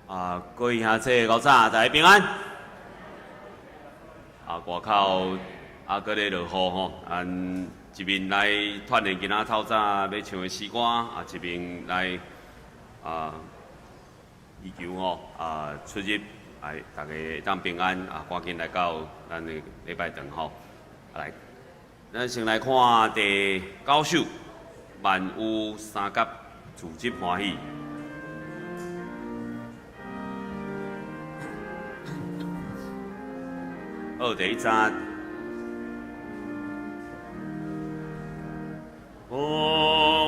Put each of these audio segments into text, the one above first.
啊，各位兄弟老早，大家平安。啊，外口啊，閣咧落雨吼，咱一面來鍛鍊今仔透早欲唱的詩歌，啊，一面來啊，祈求吼啊出入，來大家會當平安啊，趕緊來到咱的禮拜堂吼。來，咱先來看第九首《萬有三甲自執歡喜》。好，第一節。萬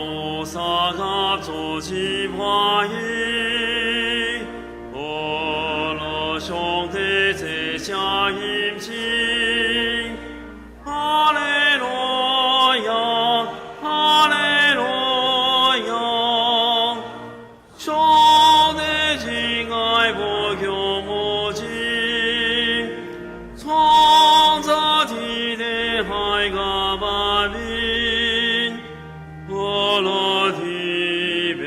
有三甲自執歡喜，阿羅上帝這聲音聲，哈利路亞，哈利路亞，上帝慈愛無窮無盡，創造天地海佮萬民，阿羅天父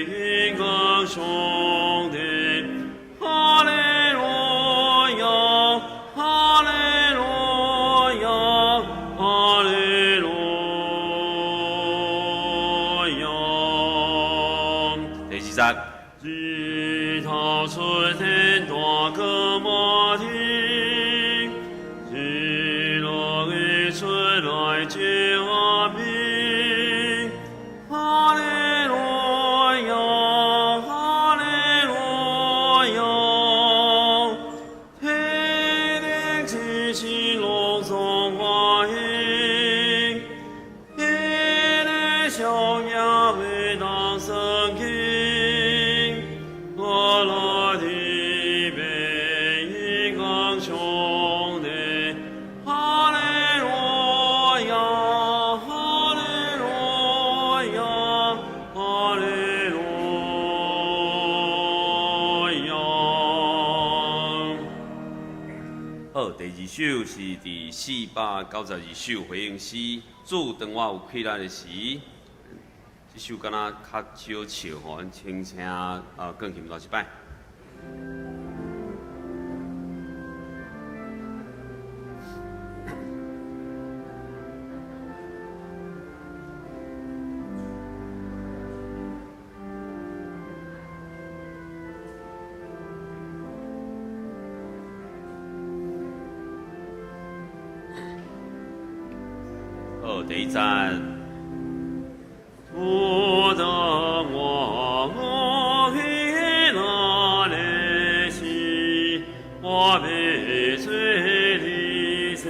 榮光上帝，哈利路亞，哈利路亞，哈利路亞。第二節。日頭出現大光滿天，日落日出來照暗暝，哈利路亞，哈利路亞，天頂之星攏總歡喜，天的小鳥會當升起，阿羅天父榮光上帝，哈利路亞，哈利路亞，哈利路亞。好，第二首是佇492首回應詩，主當我有氣力的時，這首敢若較少唱吼，咱輕聲啊鋼琴彈一擺。好，第一節。主當我有氣力的時，我欲做你妻。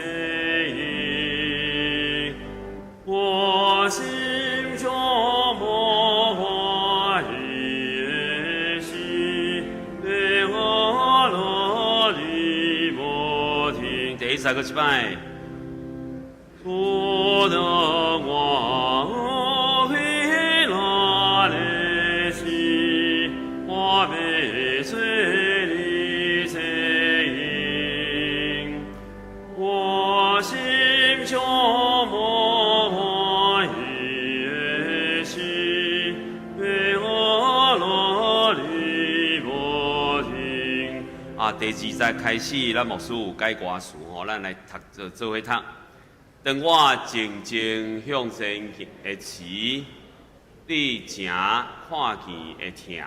我心中無歡喜的時，欲阿羅你無聽。第一節閣一擺。主當我有氣力的時，我欲做你妻。我心中無歡喜的時，欲阿羅你無聽。啊，第二節開始，咱牧師有改歌詞吼，咱來讀做做伙讀。當我靜靜向前的時，你誠看見的疼，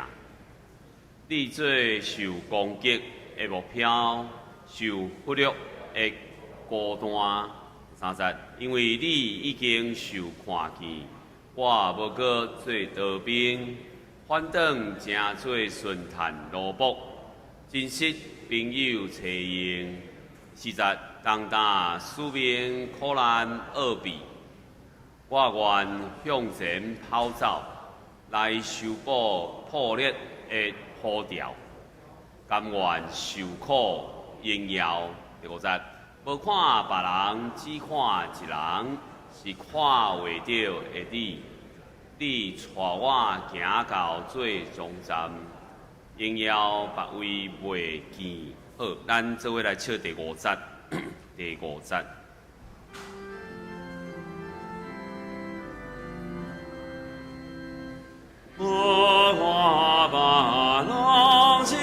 你做受攻擊的目標，受忽略的孤單。三節，因為你已經受看見，我無閣做逃兵，反轉成做順趁奴僕，珍惜朋友找用。四節，擔當使命苦難奧秘，我願向前跑走，來修補破裂的弧條，甘願受苦榮耀。第五節，無看別人，只看一人，是看袂著的你。你帶我行到做終站，榮耀別位袂見。好，咱做伙來唱第五節，第五節。無看別人，只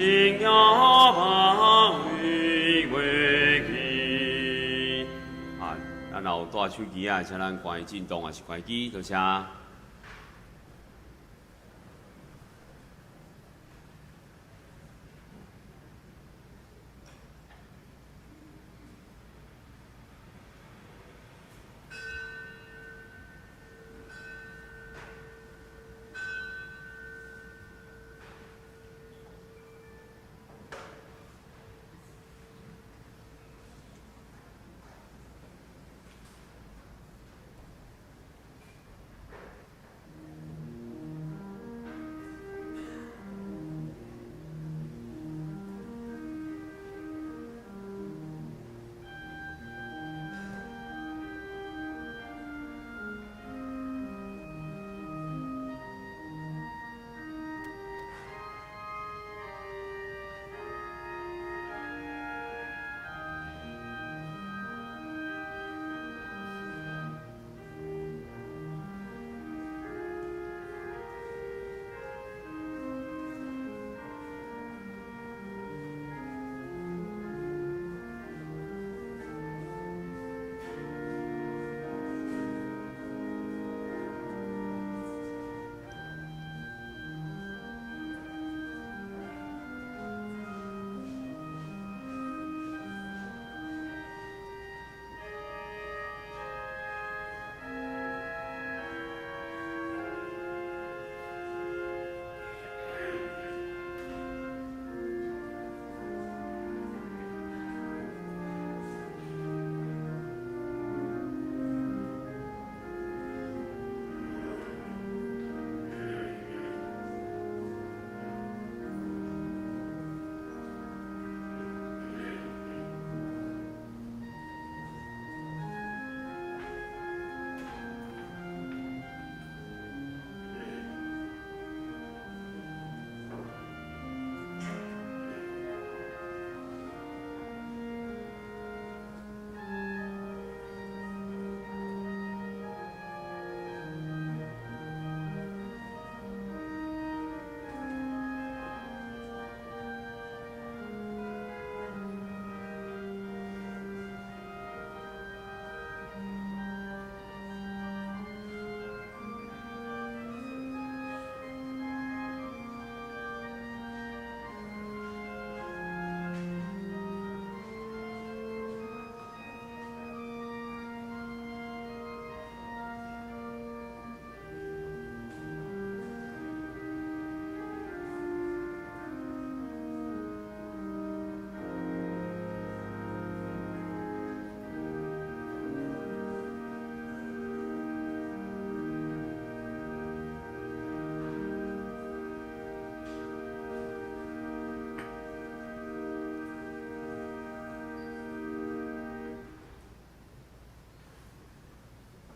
定要把为过去。啊，咱若有帶手機仔，請咱關震動，抑是關機，多謝。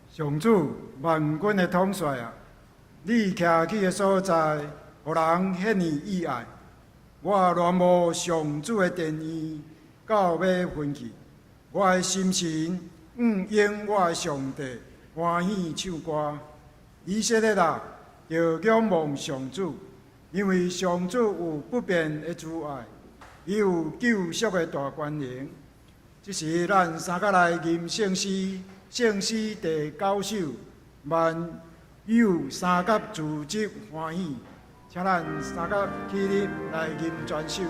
上主，萬軍的統帥啊，你徛起的所在，予人遐爾意愛。我戀慕上主的殿院，到欲昏去。我的心神向應我的上帝歡喜唱歌。以色列啊，著仰望上主，因為上主有不變的慈愛，伊有救贖的大權能。這時，咱三甲來吟聖詩。聖詩第九首，萬有三甲自得歡喜，請咱三甲起立來吟全首。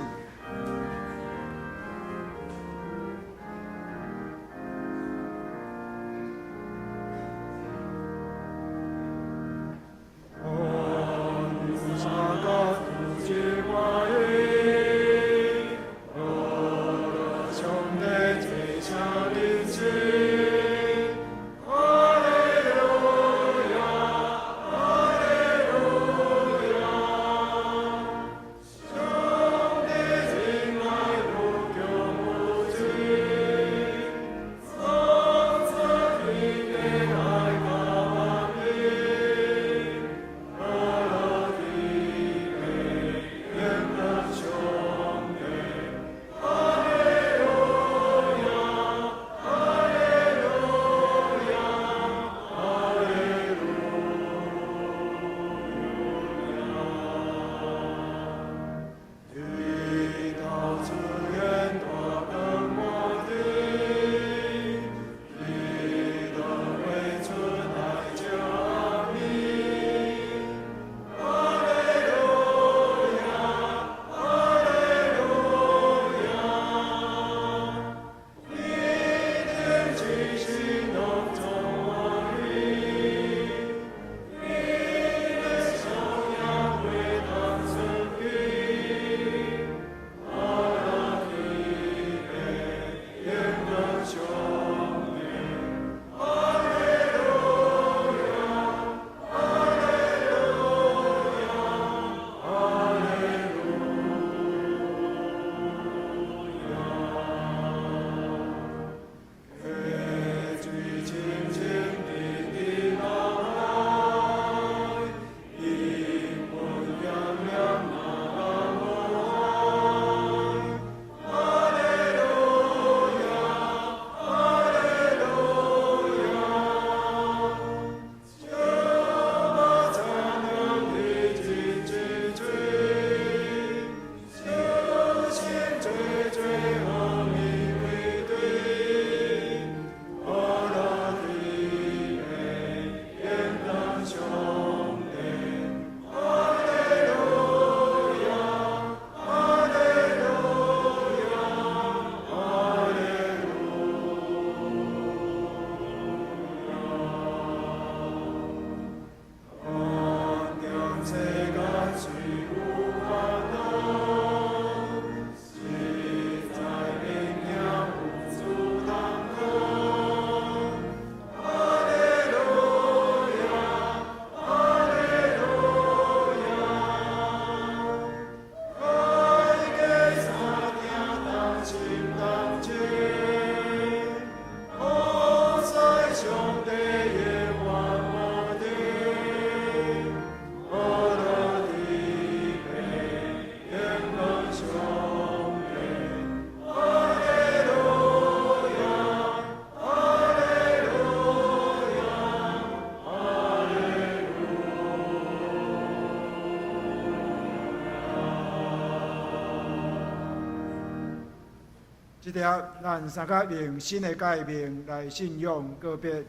這帖咱三甲用新的誡命來信仰告別。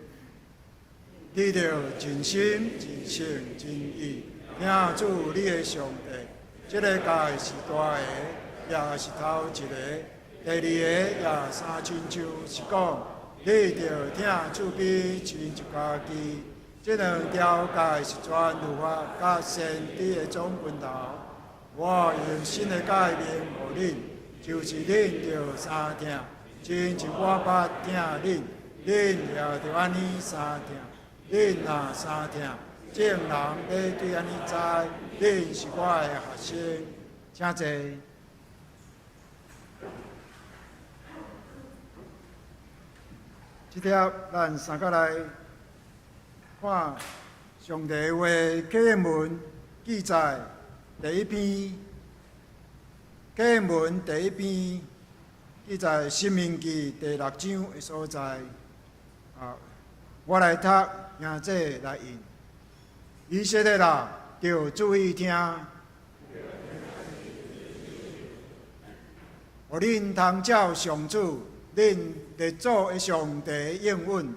你著盡心、盡性、盡意，疼主你的上帝。這个誡是大个，也是頭一个。第二个也相親像是講，你著疼厝邊親像家己。這兩條誡是全律法佮先知的總根頭。我用新的誡命予恁，就是恁著相疼，親像我捌疼恁，恁也著按呢相疼。恁若相疼，眾人欲對按呢知，恁是我的學生。請坐。這帖咱三個來看上帝話啟應文記載第一篇，啟應文第一篇記載申命記第六章的所在。啊，我來讀，兄弟來應。以色列啊，著注意聽，予恁通照上主恁列祖的上帝應允。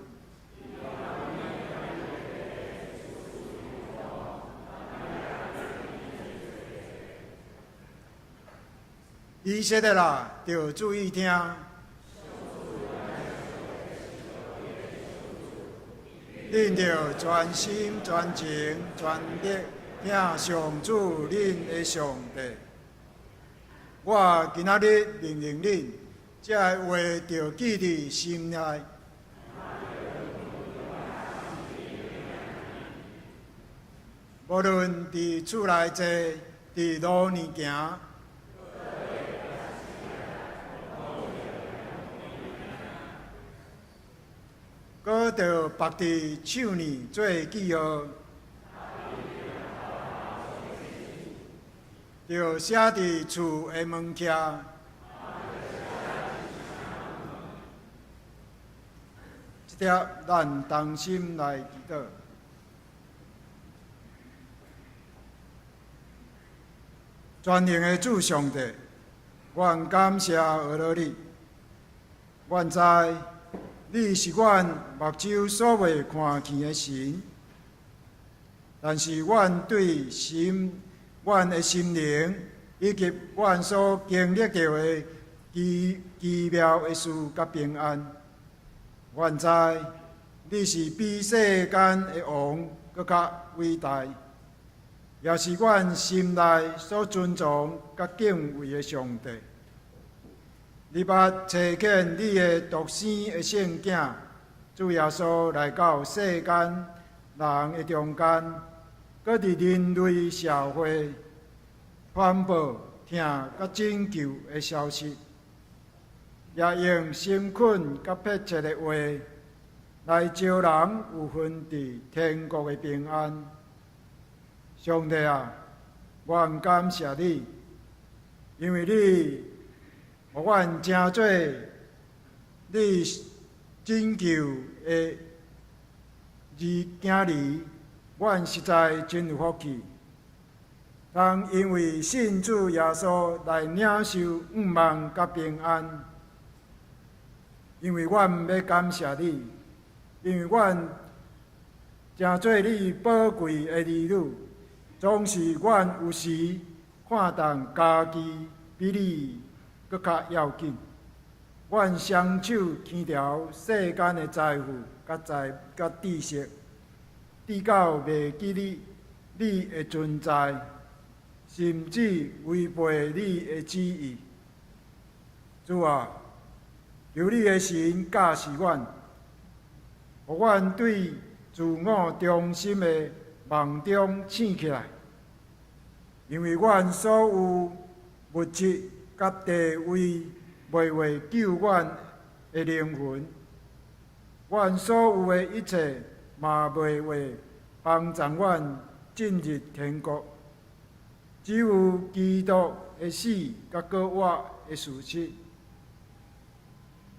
以色列啊，著注意聽。恁著全心、全情、全力疼上主恁的上帝。我今仔日命令恁，這个話著記佇心內。無論佇厝內坐，佇路呢行，閣著縛佇手呢做記號，著寫佇厝的門徛。這帖咱同心來祈禱。全能的主上帝，阮感謝阿羅你，阮知你是阮目睭所未看見的神，但是阮對心、阮的心靈以及阮所經歷著的奇奇妙的事佮平安，阮知你是比世間的王閣較偉大，也是阮心內所尊崇佮敬畏的上帝。你捌差遣你的獨生的聖囝主耶穌來到世間人的中間，閣佇人類社會傳播疼佮拯救的消息，也用誠懇佮迫切的話來招人有份佇天國的平安。上帝啊，阮感謝你，因為你予阮成做你拯救的兒囝兒，阮實在真有福氣。通因為信主耶穌來領受向望佮平安，因為阮欲感謝你，因為阮成做你寶貴的兒女，總是阮有時看重家己比你閣較要緊。阮雙手牽牢世間的財富、佮財佮知識，直到袂記得你的存在，甚至違背你的旨意。主啊，求你的神教示阮，予阮對自我中心的夢中醒起來，因為阮所有物質佮地位袂會救阮的靈魂，阮所有的一切嘛袂會幫助阮進入天國。只有基督的死佮復活的事實，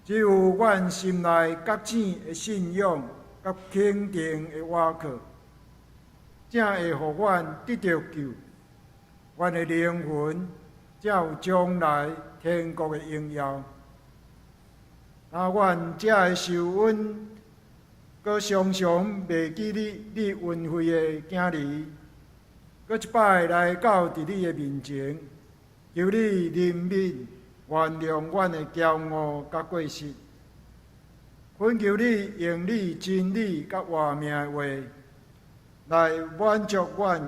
只有阮心內覺醒的信仰佮肯定的倚靠，才會予阮得著救，阮的靈魂才有將來天國的榮耀。若阮才會受恩，閣常常袂記你你恩惠的囝兒，閣一擺來到佇你的面前，求你憐憫原諒阮的驕傲佮過失，懇求你用你真理佮活命的話，來滿足阮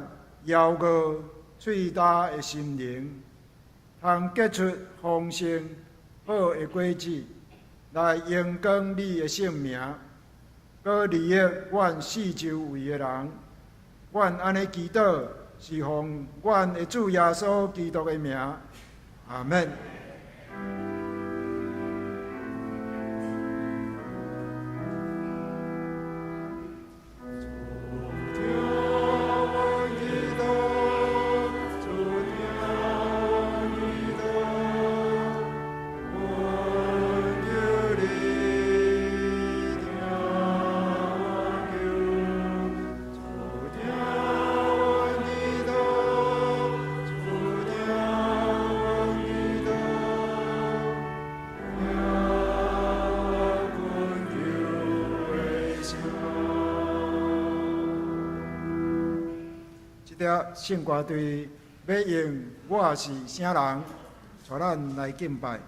枵餓喙焦的心靈，通結出豐盛好的果子，來榮光你的聖名，閣利益阮四周圍的人。阮按呢祈禱，是奉阮的主耶穌基督的名。阿們。這條聖歌隊欲用我是啥人，帶咱來敬拜。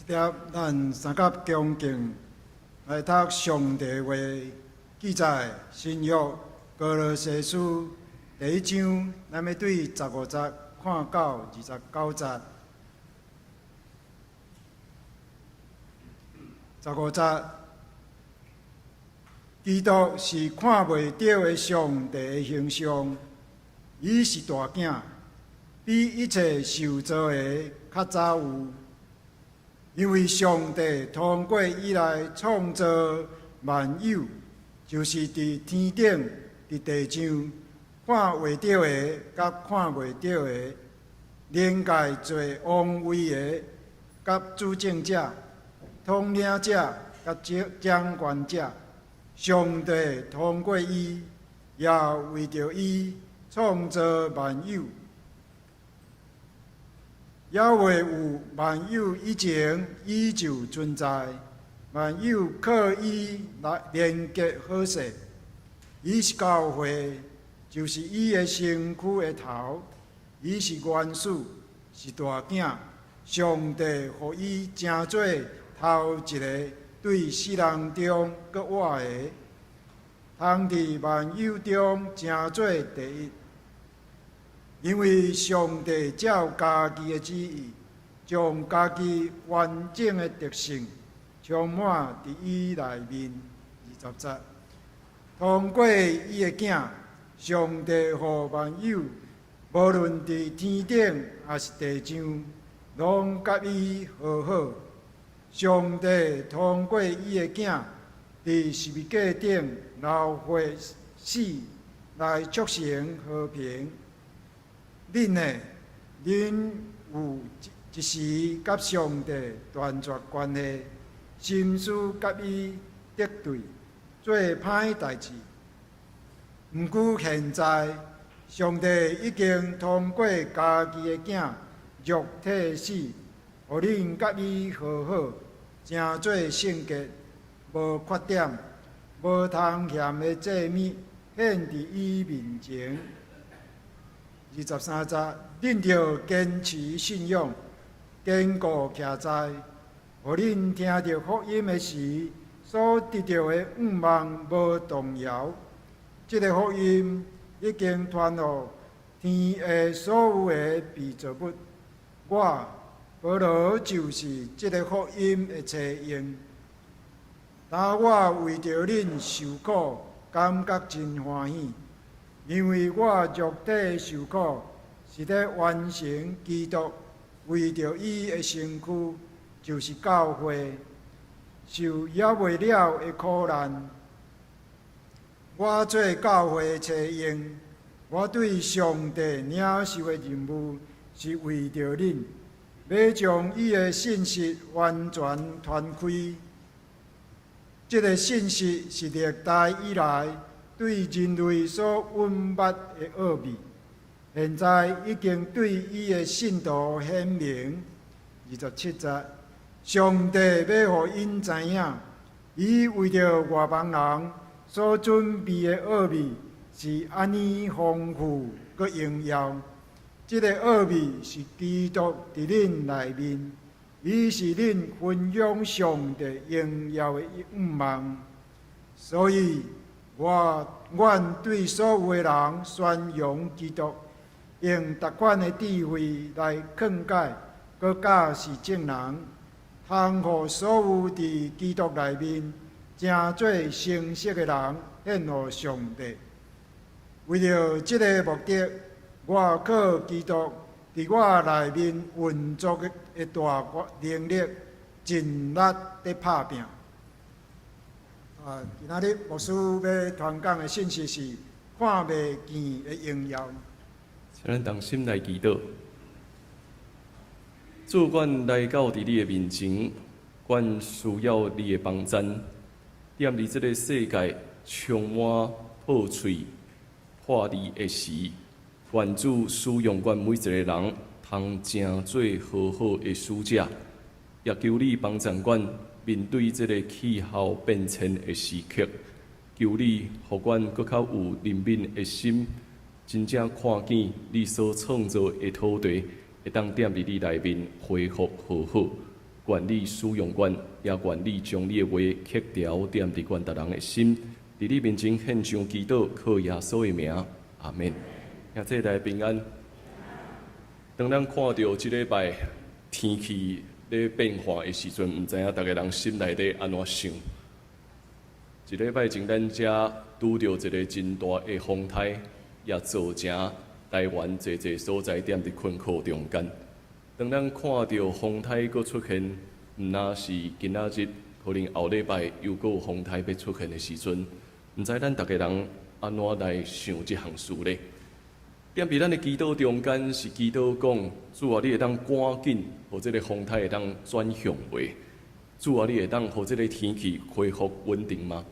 這粒咱三甲恭敬來讀上帝話，記載新約歌羅西書第一章，咱欲對15節看到29節。15節，基督是看袂著的上帝的形象，伊是大囝，比一切受造的較早有。因為上帝通過伊來創造萬有，就是佇天頂、佇地上看會著的、佮看袂著的，靈界做王位的、佮主政者、統領者、佮掌權者。上帝通過伊，也為著伊創造萬有。猶未有萬有以前，伊就存在；萬有靠伊來連結好勢。伊是教會，就是伊的身軀的頭。伊是元始，是大囝。上帝予伊成做頭一个對死人中閣活的，通佇萬有中成做第一。因為上帝照家己的旨意，將家己完整的特性充滿佇伊內面。20節，通過伊的囝，上帝予萬有，無論佇天頂抑是地上，攏佮伊和好。上帝通過伊的囝，佇十字架頂流血死，來促成和平。恁呢？恁有一時佮上帝斷絕關係，心思佮伊敵對，做歹代誌。毋過現在，上帝已經通過家己的囝肉體死，予恁佮伊和好，成做聖潔，無缺點，無通嫌的祭物，獻佇伊面前。23節，恁著堅持信仰，堅固徛在，予恁聽著福音的時，所得著的向望無動搖。這个福音已經傳予天下所有的被造物。我保羅就是這个福音的差役。當我為著恁受苦，感覺真歡喜。因為我肉體受苦，是咧完成基督為著伊的身軀，就是教會，受猶未了的苦難。我做教會的差役，我對上帝領受的任務，是為著恁，欲將伊的信息完全傳開。這个信息是歷代以來對人類所隱瞞的奧秘，現在已經對伊的信徒顯明。27節，上帝欲予𪜶知影，伊為著外邦人所準備的奧秘是按呢豐富閣榮耀。這个奧秘是基督佇恁內面，伊是恁分享上帝榮耀的向望。所以，我願對所有的人宣揚基督，用逐款的智慧來勸誡，閣教示眾人，通予所有佇基督內面成做成熟的人獻予上帝。為著這个目的，我靠基督佇我內面運作的大能力，盡力佇拍拚。啊，今仔日牧師欲傳講的信息是看袂見的榮耀。請咱同心來祈禱。主，阮來到佇你的面前，阮需要你的幫贊。踮佇這个世界充滿破碎、破裂的時，願主使用阮每一个人，通成做和好的使者。也求你幫贊阮面對這个氣候變遷的時刻，求你予阮閣較有憐憫的心，真正看見你所創造的土地，會當踮佇你內面恢復和好。願你使用阮，也願你將你的話刻牢踮佇阮逐人的心，佇你面前獻上祈禱，靠耶穌的名，阿門。兄弟大家平安。當咱看著這禮拜天氣咧變化的時陣，毋知影逐个人心內底按怎想。一禮拜前，咱遮拄著一个真大的風颱，也造成台灣濟濟所在踮佇困苦中間。當咱看著風颱閣出現，毋若是今仔日，可能後禮拜又閣有風颱欲出現的時陣，毋知咱逐个人按怎來想這項事咧？踮佇咱的祈禱中間，是祈禱講：主啊，你會當趕緊，予這个風颱會當轉向袂？主啊，你會當予這个天氣恢復穩定嗎？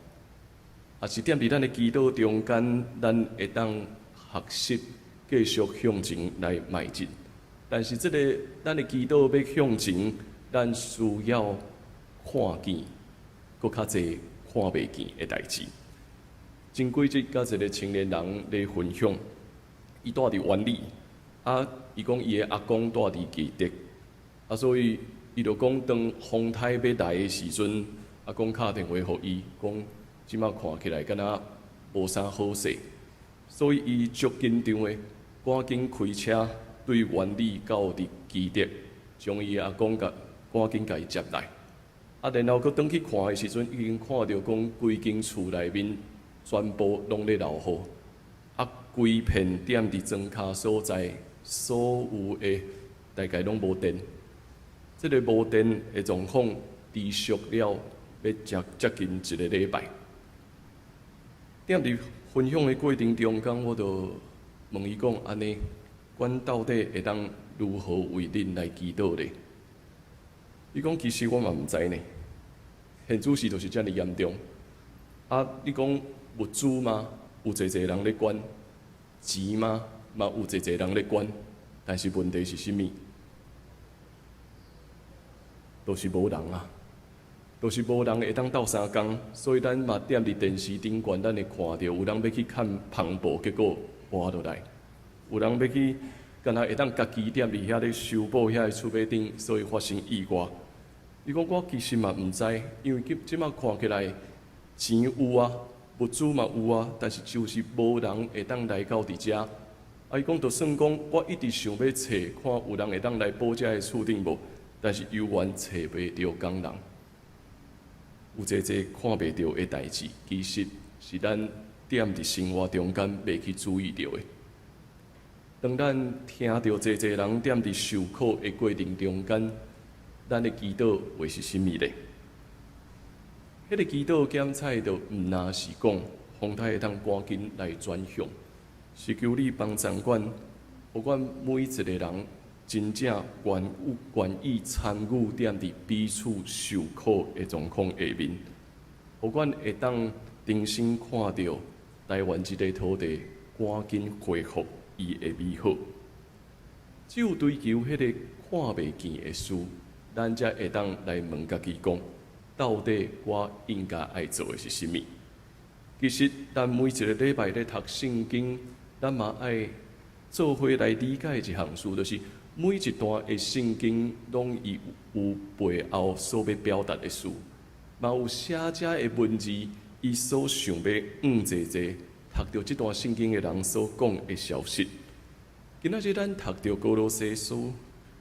抑是踮佇咱的祈禱中間，咱會當學習繼續向前來邁進。但是，這个咱的祈禱欲向前，咱需要看見閣較濟看袂見的代誌。前幾日佮一个青年人咧分享，伊蹛佇員里，啊，伊講伊的阿公蹛佇基德，啊，所以伊就講當風颱欲來的時陣，阿公敲電話予伊，講這馬看起來敢若無啥好勢，所以伊足緊張的，趕緊開車對員里到佇基德，將伊的阿公共趕緊共伊接來。啊，然後閣轉去看的時陣，已經看著講規間厝內面全部攏咧落雨，啊，規片踮佇莊跤所在，所有的大概攏無電。這个無電的狀況持續了欲接近一个禮拜。踮佇分享的過程中間，我就問伊講：按呢，阮到底會當如何為恁來祈禱咧？伊講其實我嘛毋知呢。現主時就是遮爾嚴重。啊，你講物資嗎？有濟濟人咧捐，錢嗎？嘛有濟濟人咧捐，但是問題是啥物？就是無人啊，就是無人會當鬥相共，所以咱嘛踮佇電視頂懸，咱會看著有人欲去崁帆布，結果跋落來；有人欲去，敢若會當家己踮佇遐咧修補遐个厝尾頂，所以發生意外。伊講我其實嘛毋知，因為這馬看起來錢有啊，物資嘛有啊，但是就是無人會當來到佇遮。啊，伊講就算講，我一直想欲揣，看有人會當來補遮个厝頂無，但是猶原揣袂著工人。有濟濟看袂著的代誌，其實是咱踮佇生活中間袂去注意著的。當咱聽著濟濟人踮佇受苦的過程中間，咱的祈禱會是啥物咧？彼个祈禱檢採就毋若是講風颱會當趕緊來轉向，是求你幫贊阮，予阮每一个人真正願意參與踮佇彼此受苦的狀況下面，予阮會當重新看著台灣這个土地趕緊恢復伊的美好。只有追求彼个看袂見的事，咱才會當來問家己講，到底我應該愛做的是啥物？其實，咱每一个禮拜咧讀聖經，咱嘛愛做伙來理解一項事，就是每一段的聖經攏伊有背後所欲表達的事，嘛有寫者的文字，伊所想欲向濟濟讀著這段聖經的人所講的消息。今仔日咱讀著歌羅西書，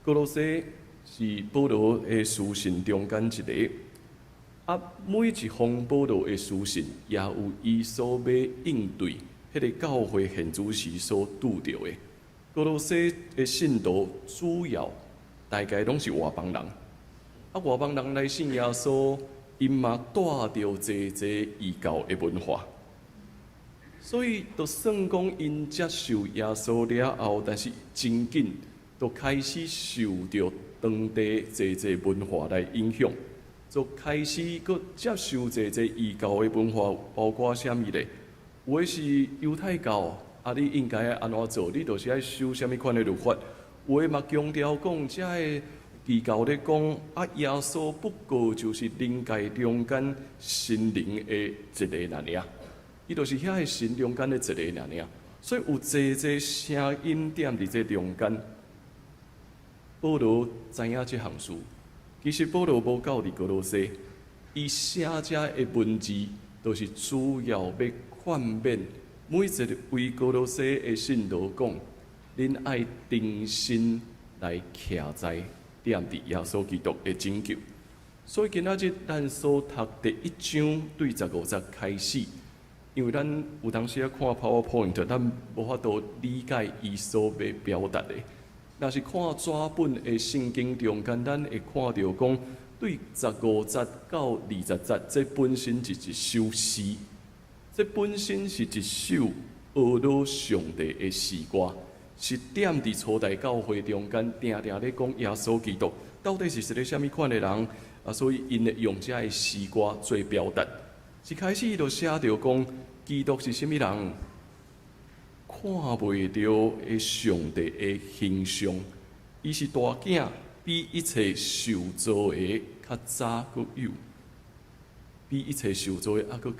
歌羅西是保羅的書信中間一个。啊，每一封保羅的書信，也有伊所欲應對彼个教會現主時所拄著的。歌羅西的信徒主要大概攏是外邦人，啊，外邦人來信耶穌，𪜶嘛帶著濟濟異教的文化，所以就算講𪜶接受耶穌了後，但是真緊就開始受著當地濟濟文化來影響。就開始閣接受濟濟異教的文化，包括啥物咧？有的是猶太教，啊，你應該愛按怎做？你就是愛守啥物款的律法？有的嘛強調講，遮个異教咧講，啊，耶穌不過就是靈界中間神靈的一个爾爾，伊就是遐个神中間的一个爾爾。所以有濟濟聲音踮佇這中間。保羅知影這項事。其實保羅無到佇歌羅西，伊寫這的文字，都是主要欲勸勉每一個位歌羅西的信徒講，恁愛重新來徛在踮佇耶穌基督的拯救。所以今仔日咱所讀第一章對十五節開始，因為咱有當時仔看 PowerPoint，咱無法度理解伊所欲表達的。若是看紙本的聖經中間，咱會看著講，對十五節到二十節，這本身是一首詩，這本身是一首呵咾上帝的詩歌，是踮佇初代教會中間，定定咧講耶穌基督到底是一个啥物款的人啊，所以𪜶會用這个詩歌做表達。一開始伊就寫著講，基督是啥物人？看袂著的上帝的形象，伊是大囝，比一切受造的較早閣有，比一切受造的猶閣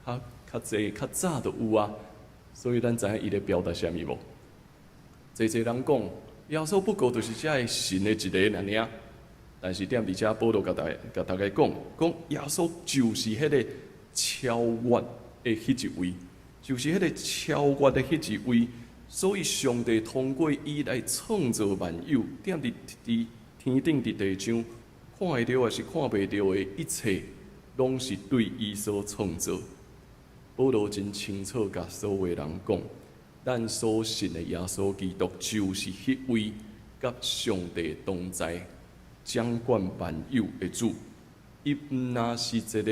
較較濟較早就有啊。所以咱知影伊咧表達啥物無？濟濟人講，耶穌不過就是這个神的一个爾爾，但是踮佇遮保羅共大家講，講耶穌就是彼个超越的彼一位。就是彼个超越的彼一位，所以上帝通過伊來創造萬有，踮佇天頂佇地上，看會著抑是看袂著的一切，攏是對伊所創造。保羅真清楚共所有人講，咱所信的耶穌基督就是彼位佮上帝同在、掌管萬有的主。伊毋但是一个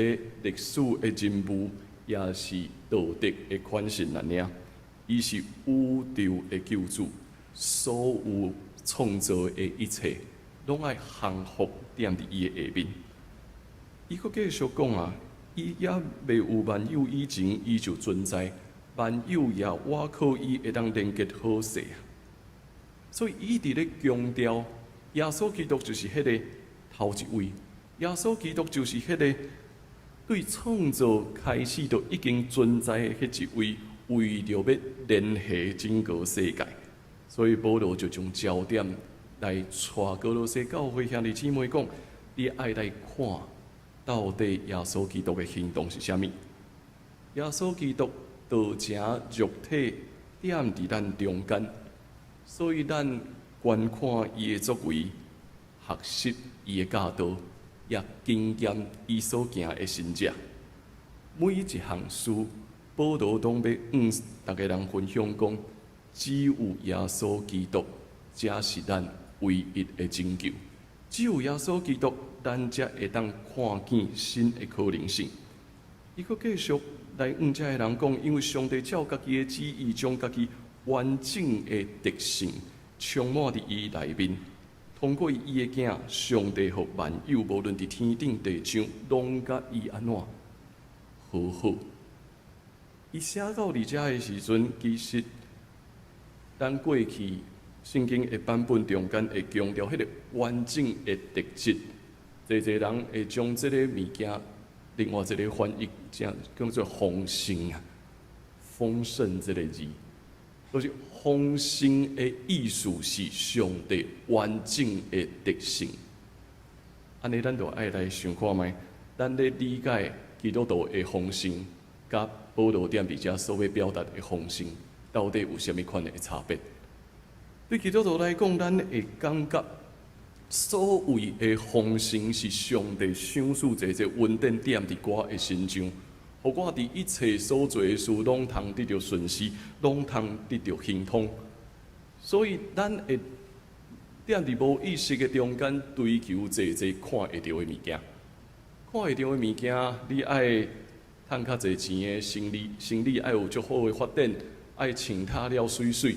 歷史的人物，也是道德的款式爾爾，伊是宇宙的救主，所有創造的一切，攏愛降服踮佇伊的下面。伊閣繼續講啊，伊猶未有萬有以前，伊就存在，萬有也倚靠伊會當連結好勢啊。所以伊一直咧強調，耶穌基督就是彼个頭一位，耶穌基督就是彼个對創造開始就已經存在的彼一位，為著欲聯繫整個世界，所以保羅就將焦點來帶歌羅西教會兄弟姊妹講：你愛來看，到底耶穌基督的行動是啥物？耶穌基督道成肉體踮佇咱中間，所以咱觀看伊的作為，學習伊的教導，也經驗伊所行的神跡。每一項事，保羅攏欲向逐家人分享講，只有耶穌基督，才是咱唯一的拯救。只有耶穌基督，咱才會當看見新的可能性。伊閣繼續來向遮的人講，因為上帝照家己的旨意，將家己完整的德性充滿佇伊內面。通過伊的囝，上帝予萬有，無論佇天頂地上，攏佮伊按怎和好。伊寫到佇遮的時陣，其實咱過去聖經的版本中間會強調彼个完整的特質，濟濟人會將這個物件另外一个翻譯，叫叫做豐盛啊，豐盛這个字，就是豐盛的意思是上帝完整的德性。按呢，咱就愛來想看覓，咱咧理解基督徒的豐盛，佮保羅踮佇遮所欲表達的豐盛，到底有啥物款的差別？對基督徒來講，咱會感覺所謂的豐盛是上帝賞賜濟濟恩典踮佇我的身上，予我佇一切所做的事攏通得著順遂，攏通得著亨通。所以，咱會踮佇無意識的中間追求濟濟看會著的物件，看會著的物件，你愛趁較濟錢的生理，生理愛有足好的發展，愛穿脫了媠媠。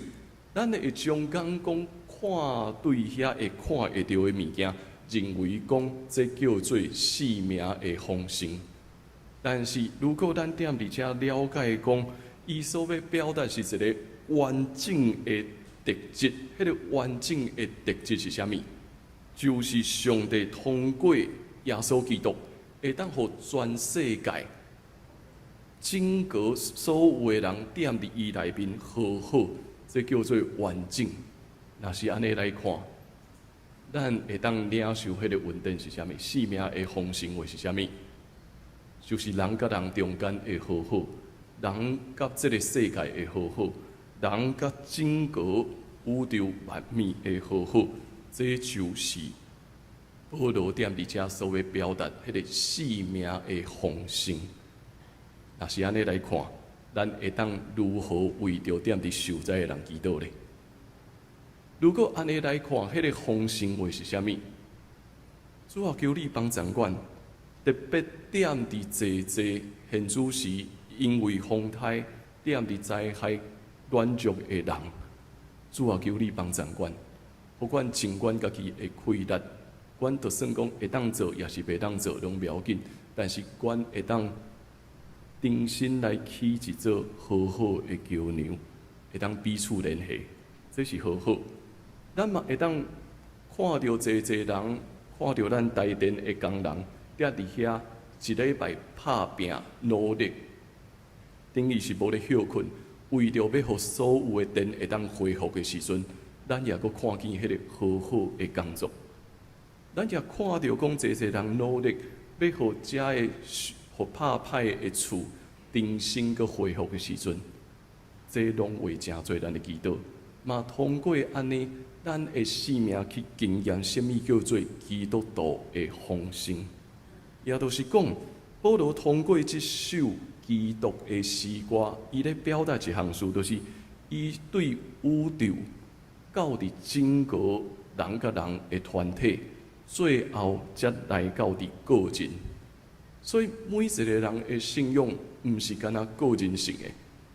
咱會將講講看對遐會看會著的物件，認為講這叫做生命的豐盛。但是，如果咱踮佇遮了解講，伊所欲表達是一个完整的特質，彼个完整的特質是啥物？就是上帝通過耶穌基督，會當予全世界整個所有的人踮佇伊內面和好，這叫做完整。若是按呢來看，咱會當領受彼個恩典是啥物？生命的豐盛話是啥物？就是人佮人中間的和好，人佮這个世界的和好，人佮整個宇宙萬物的和好，這就是保羅踮佇遮所欲表達彼个生命的豐盛。若是按呢來看，咱會當如何為著踮佇受災的人祈禱咧？如果按呢來看，彼個豐盛話是啥物？主啊，求你幫助阮，特別踮佇濟濟現此時，因為風颱踮佇災害軟弱的人，主啊，求你幫助阮，予阮盡阮家己的氣力，阮就算講會當做，抑是袂當做，攏無要緊。但是阮會當重新來起一座和好的橋梁，會當彼此聯繫，這是和好。咱嘛會當看著濟濟人，看著咱台電的工人，踮佇遐一禮拜拍拚努力，等於是無咧歇睏，為著欲予所有的電會當恢復的時陣，咱也閣看見彼個和好的工作。咱也看著講濟濟人努力，欲予遮的予拍歹的厝重新閣恢復的時陣，這攏會成做咱的祈禱。嘛通過按呢，咱的生命去經驗啥物叫做基督徒的豐盛。也就是講，保羅通過這首基督的詩歌，伊咧表達一項事，就是伊對宇宙到佇整個人佮人的團體，最後才來到佇個人。所以每一個人的信仰，毋是干焦個人性的，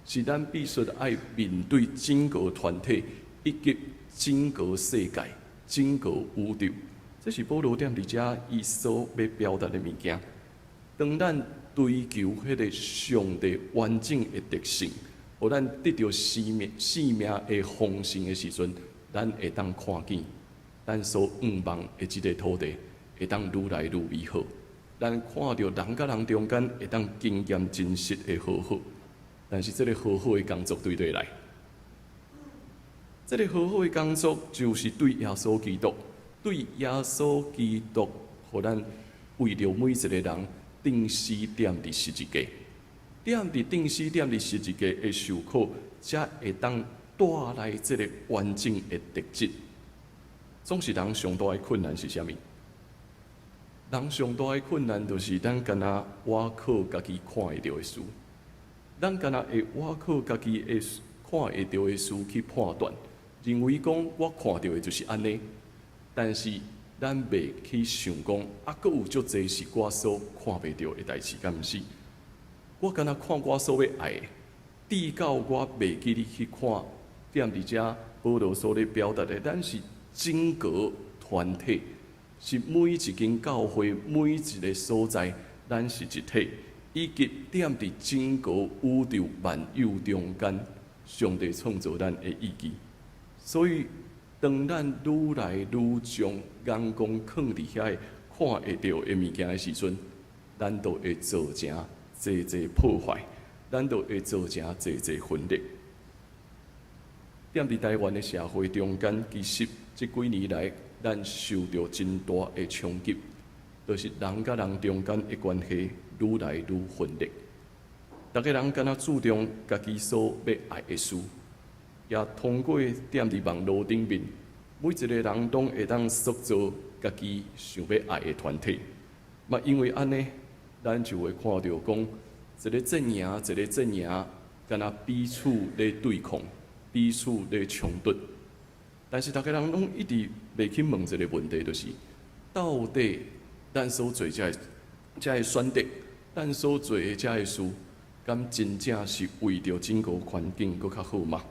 是咱必須愛面對整個團體，以及整個世界、整個宇宙。這是保羅踮佇遮伊所欲表達的物件。當咱追求彼个上帝完整的特性，予咱得著生命、生命的豐盛的時陣，咱會當看見咱所向望的這个土地會當愈來愈美好。咱看著人佮人中間會當經驗真實的和好，但是這个和好的工作對佗來？這个和好的工作就是對耶穌基督，對耶穌基督，予咱為著每一個人釘死釘佇十字架，釘佇釘死釘佇十字架的受苦，才會當帶來這个完整的特質。總是人上大的困難是啥物？人上大的困難就是咱干焦倚靠家己看會著的事，咱干焦會倚靠家己的看會著的事去判斷，認為講我看著的就是按呢，但是咱袂去想講，啊，閣有足濟是我所看袂著的代誌，敢毋是？我干焦看我所欲愛的，直到我袂記得去看，踮佇遮保羅所咧表達的，咱是整個團體。是每一間教會，每一个所在，咱是一體，以及踮佇整個宇宙萬有中間，上帝創造咱的意志。所以，當咱愈來愈將眼光囥佇遐個看會著的物件的時陣，咱就會造成濟濟破壞，咱就會造成濟濟分裂。踮佇台灣的社會中間，其實這幾年來，咱受著真大的衝擊，就是人佮人中間的關係愈來愈分裂。逐个人敢若注重家己所欲愛的事，也通過踮佇網路頂面，每一个人攏會當塑造家己想欲愛的團體。嘛，因為按呢，咱就會看著講，一个陣營一个陣營，敢若彼此咧對抗，彼此咧衝突。但是逐个人攏一直袂去問一个問題，就是到底咱所做這个選擇，咱所做的這个事，敢真正是為著整個環境閣較好嗎？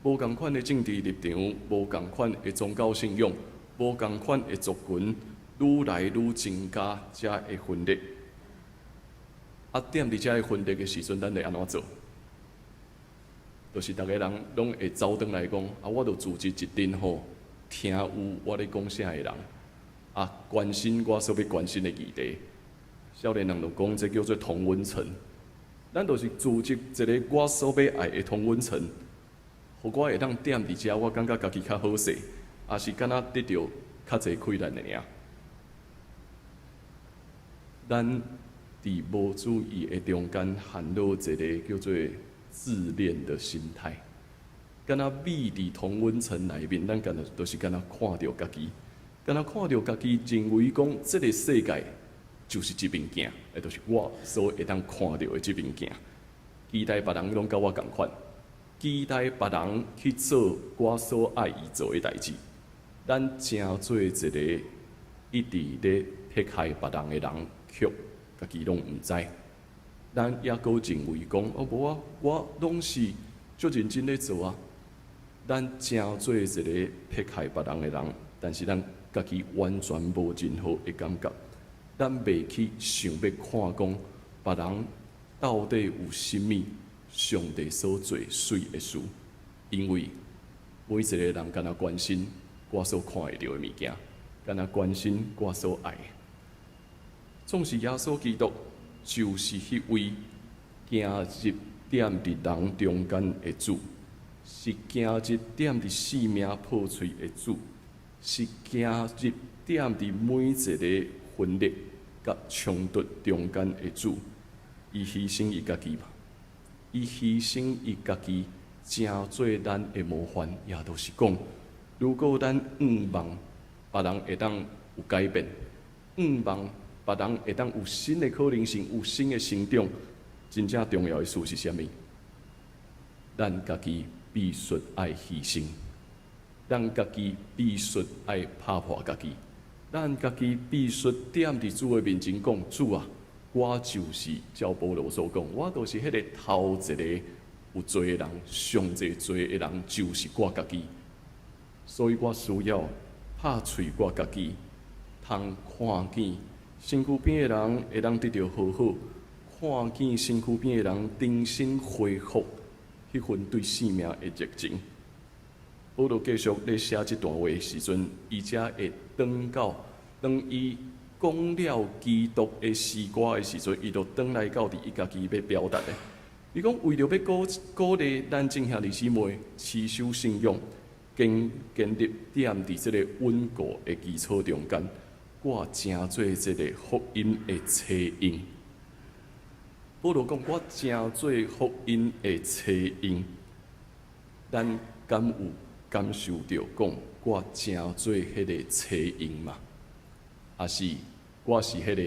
無仝款的政治立場，無仝款的宗教信仰，無仝款的族群，愈來愈增加這个分裂。啊，踮佇這个分裂的時陣，咱會按怎做？就是逐个人攏會走轉來講，啊，我著組織一陣吼，聽有我咧講啥的人，啊，關心我所欲關心的議題。少年人就講，這叫做同溫層。咱就是組織一个我所欲愛的同溫層，予我會當踮佇遮，我感覺家己較好勢，抑是敢若得著較濟氣力的爾。咱佇無注意的中間，陷落一个叫做自戀的心態。敢若覕佇同溫層內面，咱敢若都是敢若看著家己，敢若看著家己，認為講這个世界就是這面鏡，也就是我所會當看著的這面鏡。期待別人攏佮我仝款，期待別人去做我所愛伊做的代誌。咱成做一个一直咧迫害別人的人，卻家己攏毋知。咱抑閣認為講，哦無啊，我攏是足認真咧做啊。咱成做一个迫害別人的人，但是咱家己完全無任何的感覺。咱袂去想欲看講，別人到底有啥物上帝所做媠的事，因為每一个人敢若關心我所看會著的物件，敢若關心我所愛的。總是耶穌基督就是彼位行入踮佇人中間的主，是行入踮佇性命破碎的主，是行入踮佇每一个分裂佮衝突中間的主。伊犧牲伊家己嘛，伊犧牲伊家己，成做咱的模範，也就是講，如果咱向望別人會當有改變，向望別人會當有新的可能性，有新的成長，真正重要的事是啥物？咱家己必須愛犧牲，咱家己必須愛拍破家己，咱家己必須踮佇主的面前講：主啊，我就是照保羅所講，我就是彼個頭一个有罪的人，上濟罪的人就是我家己，所以我需要拍碎我家己，通看見身軀邊的人會當得著和好，看見身軀邊的人重新恢復彼份對生命的熱情。保羅繼續咧寫這段話的時陣，伊才會轉到當伊講了基督的詩歌的時陣，伊就轉來到佇伊家己欲表達的。伊講為著欲鼓勵咱眾兄弟姊妹持守信仰，堅立踮佇這个穩固的基礎中間，我成做這个福音的車用。保羅講，我成做福音的車用，咱敢有感受著講，我成做彼个車用嗎？抑是我是彼个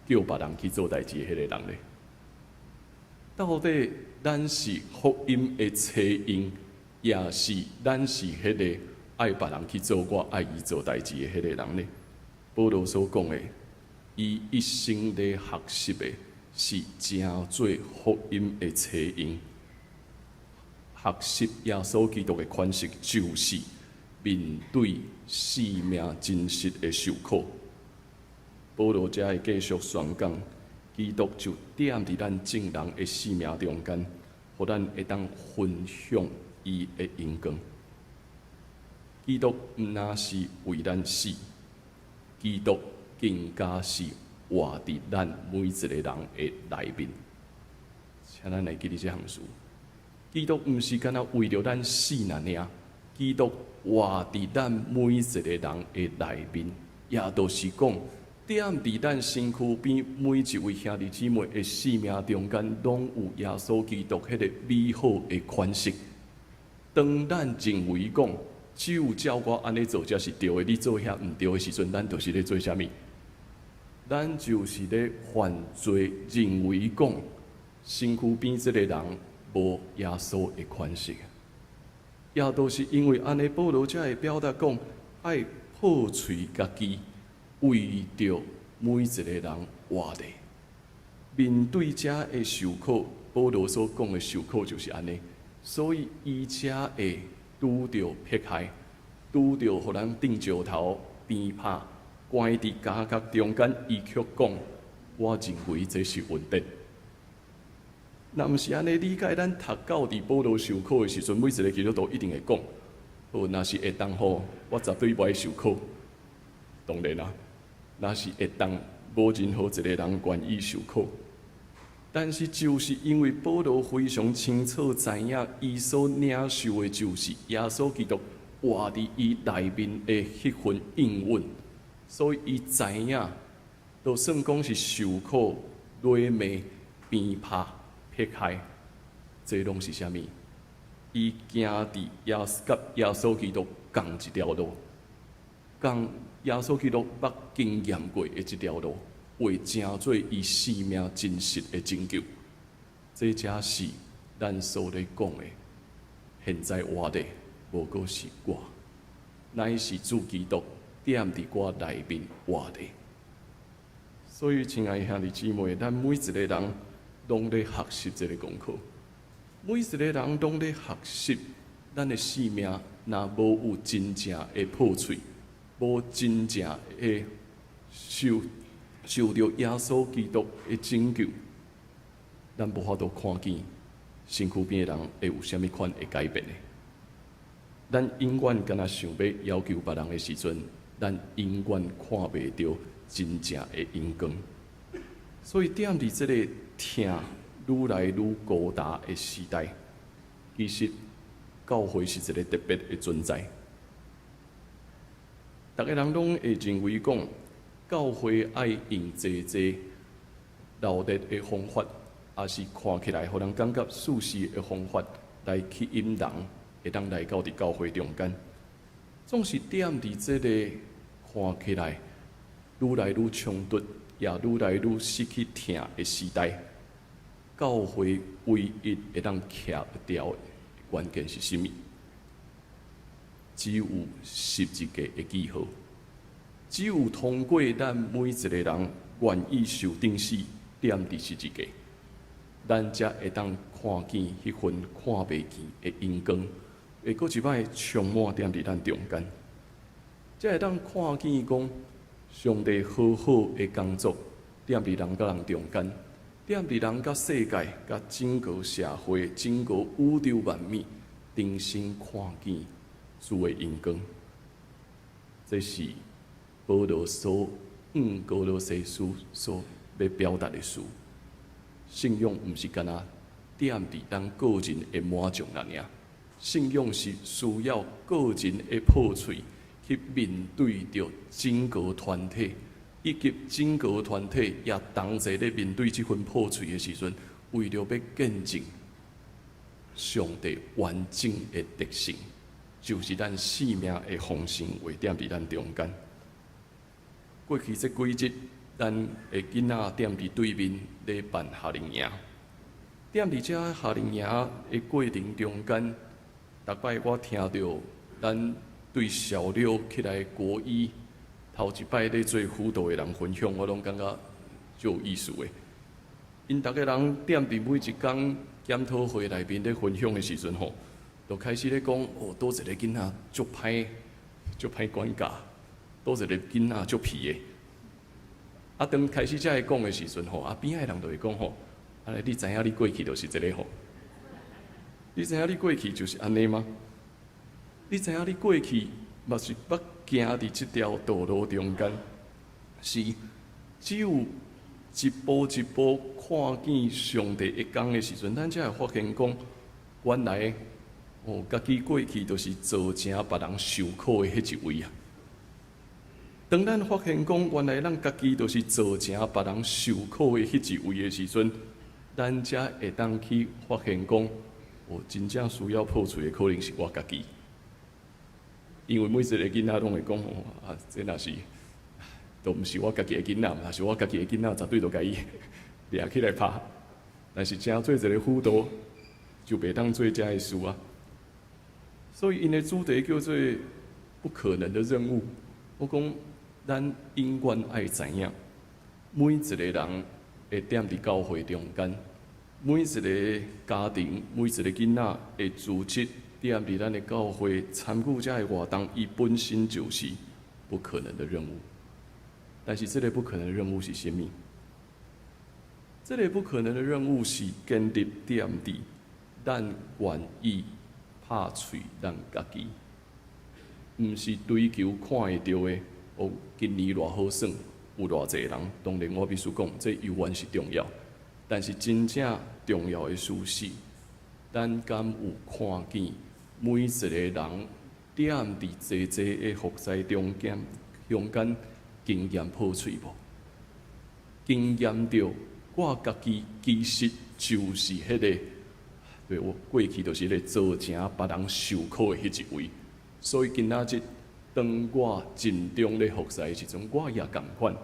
叫別人去做代誌的彼個人咧？到底咱是福音的車用，抑是咱是彼个愛別人去做我愛伊做代誌的彼個人呢？保羅所講的，伊一生咧學習的是成做福音的車用，學習耶穌基督的款式，就是面對生命真實的受苦。保羅才會繼續宣講，基督就踮佇咱眾人的生命中間，予咱會當分享伊的榮光。基督毋但是為咱死，基督更加是活佇咱每一個人的內面。請咱來記得這項事。基督毋是干焦為著咱死爾爾，基督活佇咱每一個人的內面，也就是講，踮佇咱身軀邊每一位兄弟姊妹的生命中間，攏有耶穌基督彼个美好的款式。當咱認為講，只有照我按呢做才是對的，你做遐毋對的時陣，咱就是咧做啥物？咱就是咧犯罪，認為講身軀邊這个人無耶穌的款式。也都是因為按呢，保羅才會表達講，愛破碎家己，為著每一個人活咧。面對這的受苦，保羅所講的受苦就是按呢，所以伊才會拄著迫害，拄著予人釘石頭、鞭拍，關佇監獄中間，伊卻講：我認為這是恩典。若毋是按呢理解，咱讀到佇保羅受苦的時陣，每一個基督徒一定會講：好，若是會當吼，我絕對無愛受苦。當然啦，若是會當，無任何一個人願意受苦。但是，就是因為保羅非常清楚知影，伊所領受的就是耶穌基督活活佇伊內面的彼份應允，所以伊知影，就算講是受苦、詈罵、鞭拍、迫害，這攏是啥物？伊行佇耶佮耶穌基督仝一條路，仝耶穌基督捌經驗過的這條路，會成做伊生命真實的拯救。這才是咱所咧講的，現在活的無閣是我，乃是主基督踮佇我內面活的。所以，親愛兄弟姊妹，咱每一個人攏咧學習這个功課，每一個人攏咧學習，咱的生命若無有真正的破碎，無真正的受著耶穌基督的拯救，咱無法度看見身軀邊的人會有啥物款的改變的。咱永遠敢若想欲要求別人的時陣，咱永遠看袂著真正的榮光。所以，踮佇這个疼愈來愈高大的時代，其實教會是一个特別的存在。逐个人攏會認為講，教會愛用濟濟鬧熱的方法，抑是看起來予人感覺舒適的方法來吸引人，會當來到佇教會中間。總是踮佇這个看起來愈來愈衝突，也愈來愈失去疼的時代，教會唯一會當徛會牢的關鍵是啥物？只有十字架的記號，只有通過咱每一個人願意受釘死，踮佇十字架，咱才會當看見彼份看袂見的榮光，會閣一擺充滿踮佇咱中間，才會當看見講上帝好好的工作，踮佇人佮人中間，踮佇人佮世界、佮整個社會、整個宇宙萬物，重新看見主的榮光。這是保羅所向歌羅西書所欲表達的事。信仰毋是干焦踮佇咱個人的滿足爾爾，信仰是需要個人的破碎去面對著整個團體，以及整個團體也同齊咧面對這份破碎的時陣，為著欲見證上帝完整的德性，就是咱生命的豐盛會踮佇咱中間。過去這幾日，咱的囡仔踮佇對面咧辦夏令營，踮佇這夏令營的過程中間，逐擺我聽著咱對小六起來國一頭一擺咧做輔導的人分享，我攏感覺足有意思的。𪜶逐个人踮佇每一工檢討會內面咧分享的時陣吼，就開始咧講哦，佗一個囡仔足歹，足歹管教，佗一個囡仔足皮的。啊，當開始遮會講的時陣吼，啊邊仔的人就會講吼，啊，你知影你過去就是這个吼，你知影你過去就是按呢嗎？你知影你過去嘛是捌行佇這條道路中間，是只有一步一步看見上帝的工的時陣，咱才會發現講，原來哦，家己過去就是造成別人受苦的彼一位啊。當咱發現講，原來咱家己就是造成別人受苦的彼一位的時陣，咱才會當去發現講，哦，真正需要破碎的可能是我家己。因為每一個囡仔攏會講，啊，這若是，都毋是我家己的囡仔，若是我家己的囡仔，絕對就共伊掠起來拍。但是成做一个輔導，就袂當做這个事啊。所以𪜶的主題叫做不可能的任務。我講，咱永遠愛知影，每一個人會踮佇教會中間，每一個家庭，每一個囡仔會組織踮佇咱的教會參與這个活動，伊本身就是不可能的任務。但是這个不可能的任務是啥物？這个不可能的任務是建立踮佇咱願意拍碎咱家己，毋是追求看會著的。哦，今年偌好耍，有偌濟人。當然，我必須講，這猶原是重要。但是真正重要的事是，咱敢有看見每一個人踮佇濟濟的服侍中間，中間經驗破碎無？經驗著我家己其實就是彼個，對我過去就是彼個造成別人受苦的彼一位，所以今仔日當我盡忠咧服侍的時陣，我也仝款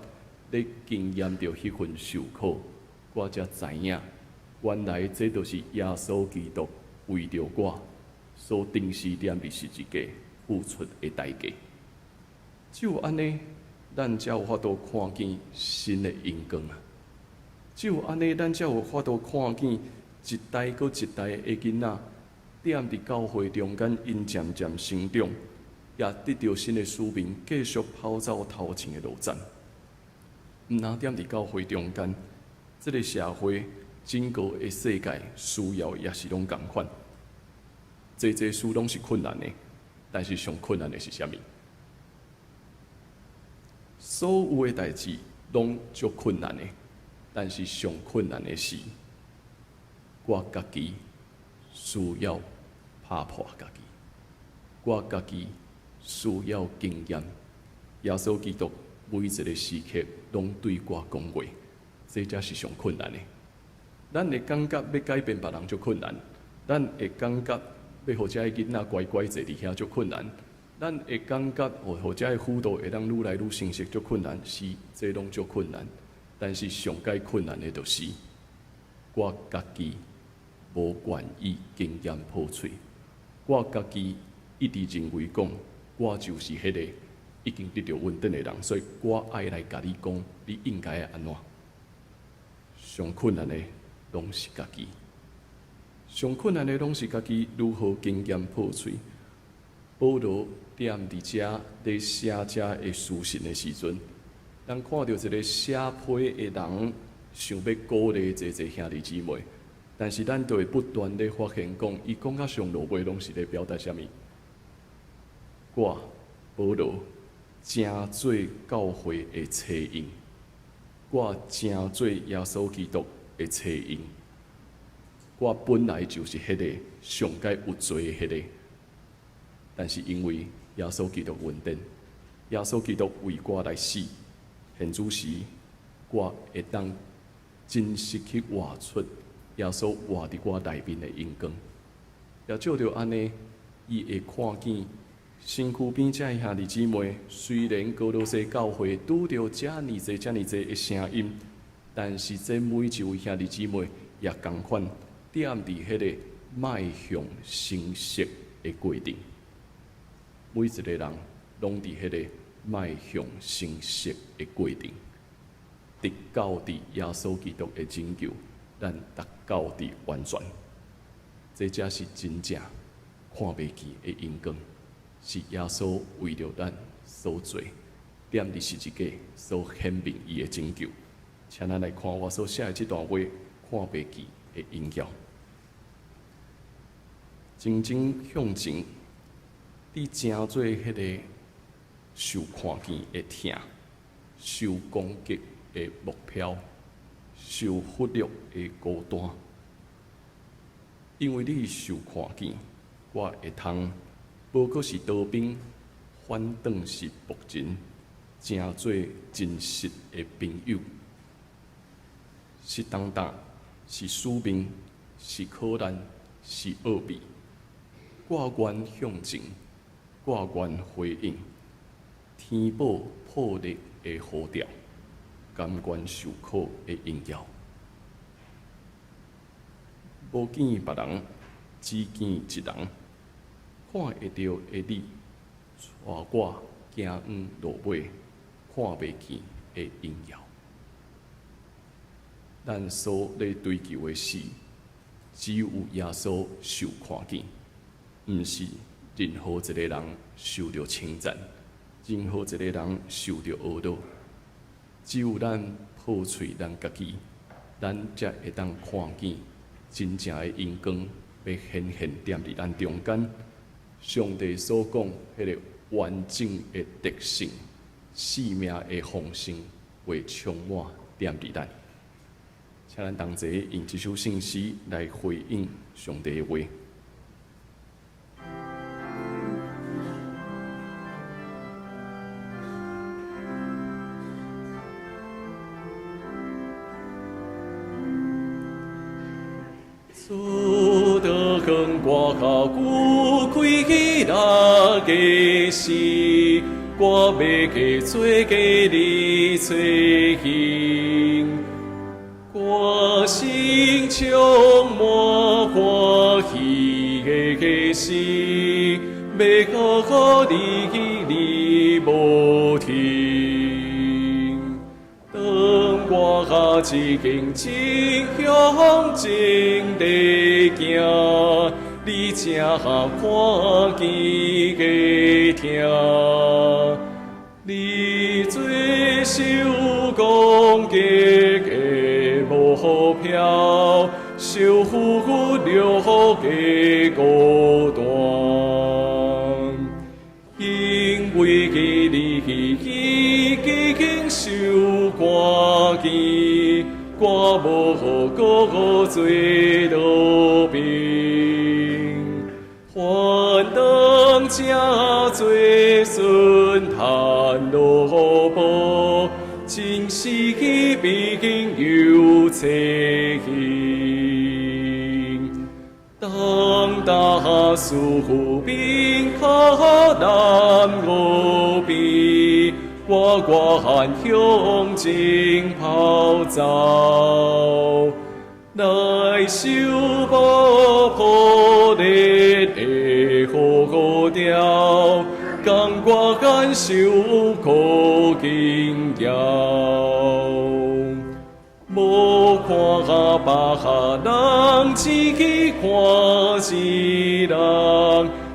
咧經驗著彼份受苦，我才知影原來這就是耶穌基督為著我所釘死踮佇十字架付出的代價。只有按呢，咱才有法度看見新的榮光啊！只有按呢，咱才有法度看見一代閣一代的囡仔，踮佇教會中間，𪜶漸漸成長，也得著新的使命，繼續跑走頭前的路程。毋但踮佇教會中間，這个社會整個的世界需要也是攏仝款。濟濟事攏是困難的，但是上困難的是啥物？所有的代誌攏足困難的，但是上困難的是，我家己需要拍破家己，我家己需要經驗。耶穌基督每一個時刻攏對我講話，這才是上困難的。咱會感覺欲改變別人足困難，咱會感覺欲予遮个囡仔乖乖坐佇遐足困難，咱會感覺予遮个輔導會當愈來愈成熟足困難，是這攏足困難。但是上蓋困難的就是，我家己無願意經驗破碎，我家己一直認為講，我就是彼個已經得著恩典的人，所以我愛來共你講，你應該按怎？上困難的攏是家己，上困難的攏是家己如何經驗破碎。保羅踮佇遮咧寫遮的書信的時陣，咱看著一個寫批的人，想欲鼓勵濟濟兄弟姊妹，但是咱就會不斷咧發現講，伊講到上落尾攏是咧表達啥物？我保羅成做教會的冊印，我成做耶穌基督的冊印，我本來就是彼個上蓋有罪的彼個，但是因為耶穌基督恩典，耶穌基督為我來死，現此時我會當真實去活出耶穌活佇我內面的榮光。也藉著按呢，伊會看見身軀邊遮的兄弟姊妹，雖然歌羅西教會拄著遮爾濟、遮爾濟的聲音，但是這每一位兄弟姊妹也仝款踮佇彼個邁向成熟的過程。每一個人攏佇彼個邁向成熟的過程，直到佇耶穌基督的拯救，咱達到佇完全。這才是真正看袂見的榮光，是耶穌為著咱所做，踮佇十字架所顯明伊的拯救。請咱來看我所寫的這段話，看袂見的榮耀。靜靜向前，你成做彼个受看見的疼，受攻擊的目標，受忽略的孤單。因為你受看見，我會通無閣是逃兵，反轉是僕人，成做真實的朋友。是重擔，是使命，是苦難，是奧秘。我願向前，我願回應，填補破裂的呼調，甘願受苦的榮耀。無見別人，只見一人。看會著的你，帶我行往落尾，看袂見的榮耀。咱所咧追求的是，只有耶穌受看見，毋是任何一個人受著稱讚，任何一個人受著呵咾。只有咱破碎咱家己，咱才會當看見真正的榮光，欲顯現踮佇咱中間。上帝所講彼個完整的得勝、生命的豐盛，會充滿踮佇咱。請咱同齊用這首聖詩來回應上帝的話。主當我較久開起來的時，我欲加做加你找尋，我心充滿歡喜的時，欲好好你你無停。當我一經真向前地行，你才看見的疼。你做受攻擊的目標，受苦了的孤單，因為你已經受看見，我無閣做逃兵。還當這做順坦路步，真是朋友齊行。當大樹邊靠南無邊，我願向前跑走，來修補破裂的河條，甘願受苦經驗。無看別人，只看一人，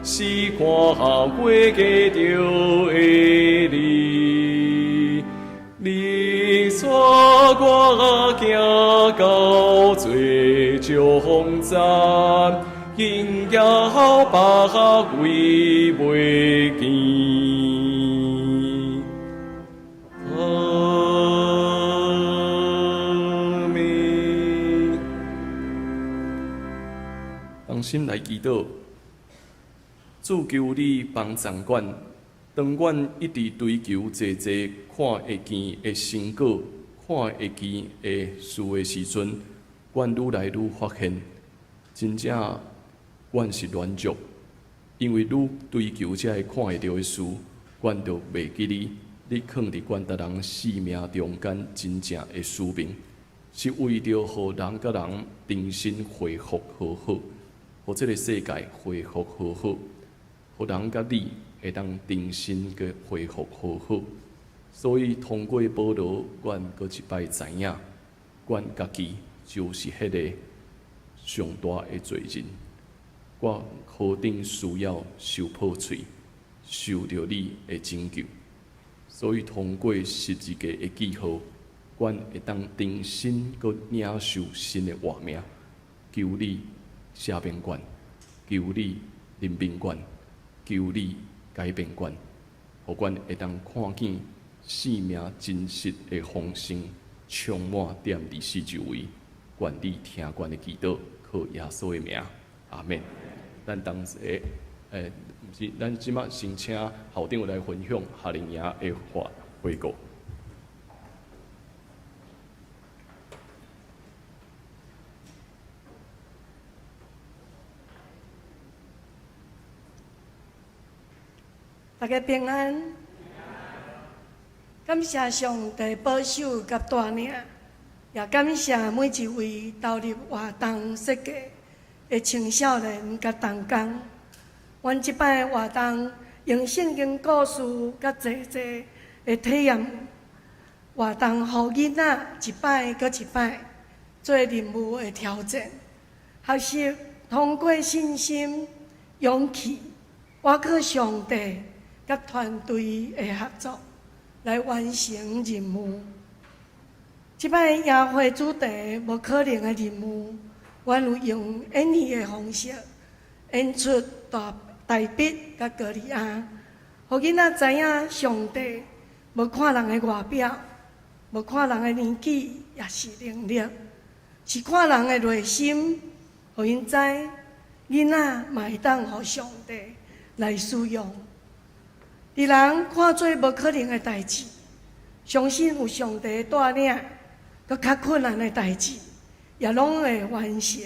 是看過過著的你。你帶我行到最終站，榮耀別位袂見。阿們。同心來祈禱，主求你幫助阮，當阮一直追求濟濟看會見的成果、看會見的事的時陣，阮愈來愈發現，真正阮是軟弱，因為愈追求這个看會著的事，阮就袂記你，你囥佇阮逐人生命中間真正的使命，是為著予人佮人重新恢復和好，予這个世界恢復和好，予人佮你會當重新閣恢復和好。所以通過保羅，阮閣一擺知影，阮家己就是彼个上大的罪人。我何等需要受破碎，受著你的拯救。所以通過十字架的記號，阮會當重新閣領受新的活命。求你赦免阮，求你憐憫阮，求你改變阮，予阮會當看見生命真實的豐盛，充滿踮佇四周圍。願你聽阮的祈禱，靠耶穌的名，阿們。咱當時，毋是，咱這馬先請校長來分享夏令營的話報告。大家平安，感謝上帝保守佮帶領，也感謝每一位投入活動設計的青少年佮同工。阮這擺活動用聖經故事佮濟濟的體驗活動，予囡仔一擺閣一擺做任務的挑戰，學習通過信心、勇氣，倚靠上帝佮團隊的合作來完成任務。這擺營會主題無可能的任務，阮有用演戲的方式演出大大衛佮歌利亞，予囡仔知影上帝無看人的外表，無看人的年紀，抑是能力，是看人的內心，予𪜶知囡仔嘛會當予上帝來使用。佇人看做無可能的代誌，相信有上帝帶領，閣較困難的代誌，也攏會完成。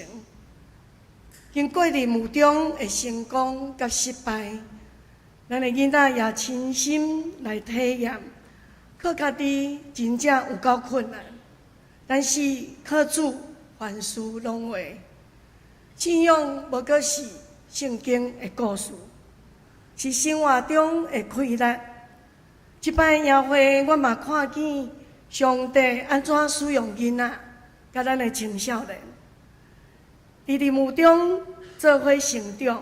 經過任務中的成功佮失敗，咱的囡仔也親身來體驗，靠家己真正有夠困難，但是靠主凡事攏會。信仰無閣是聖經的故事，是生活中的氣力。這擺營會，我嘛看見上帝按怎使用囡仔，佮咱的青少年，佇任務中做伙成長，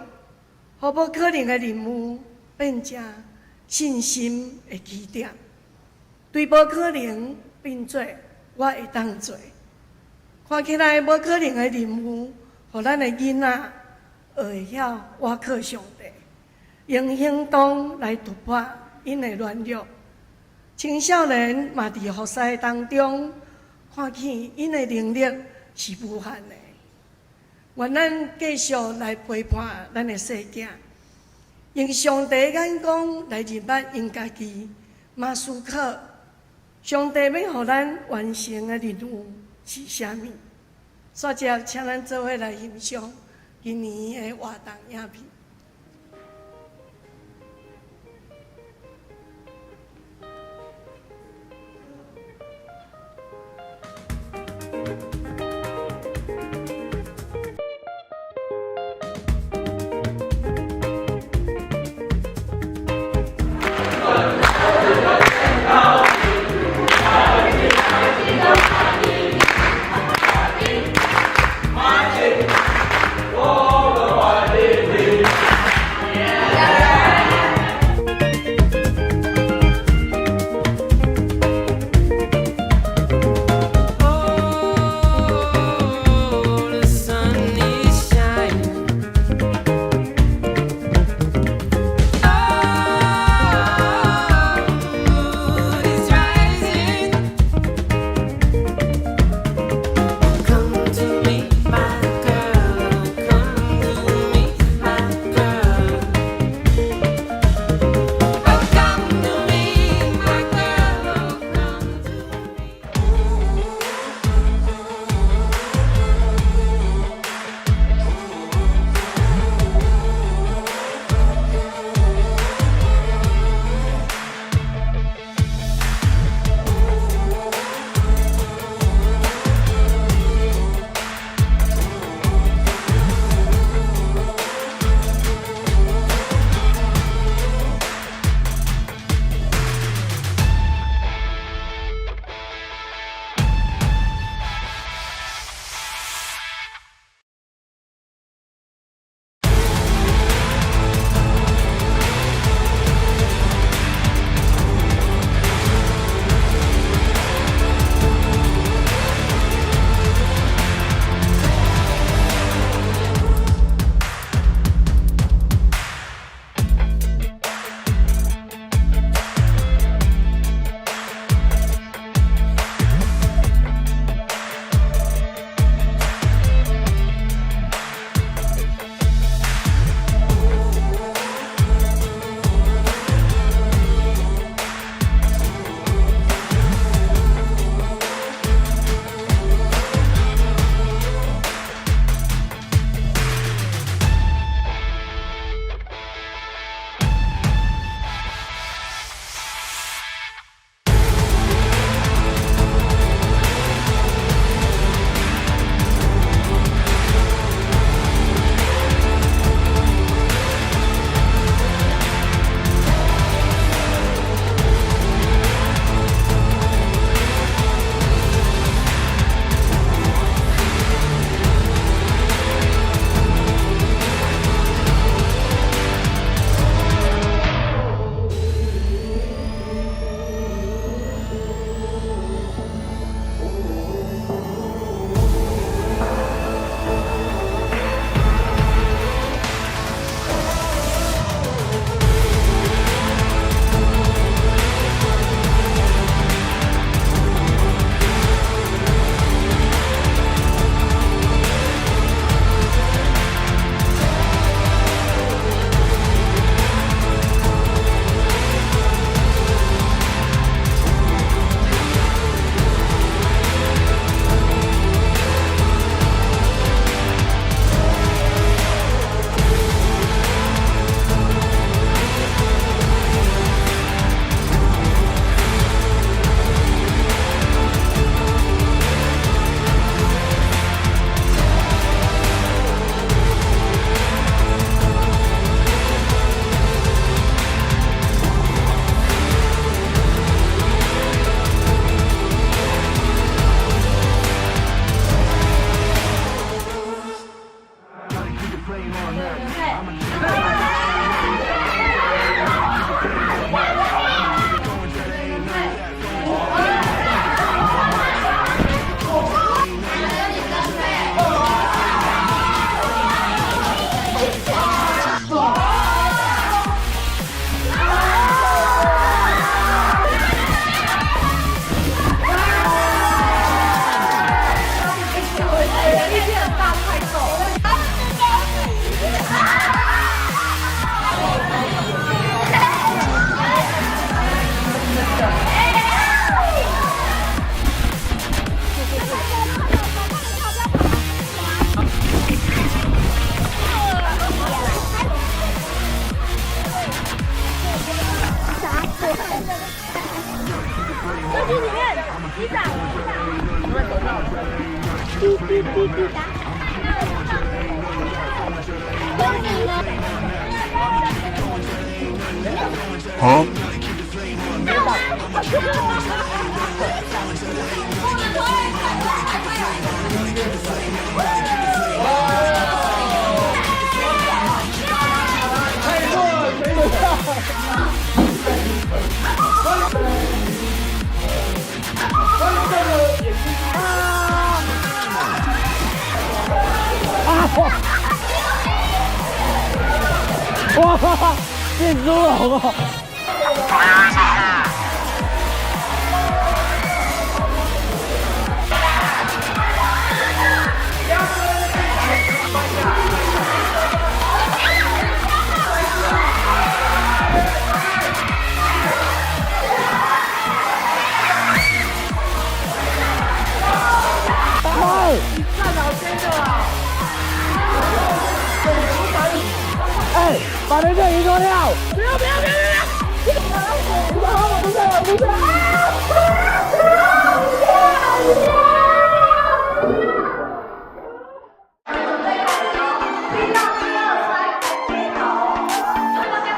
予無可能的任務變成信心的起點，對無可能變做我會當做。看起來無可能的任務，予咱的囡仔學會曉倚靠上帝，用行動來突破𪜶的軟弱。青少年嘛佇服侍當中，看見𪜶的能力是無限的。願咱繼續來陪伴咱的細囝，用上帝的眼光來認捌𪜶家己，嘛思考上帝欲予咱完成的任務是啥物。煞接，請咱做伙來欣賞今年的活動影片。哇！變豬龍哦！哎，把那個魚丟掉！不要不要不要不要！不要不要！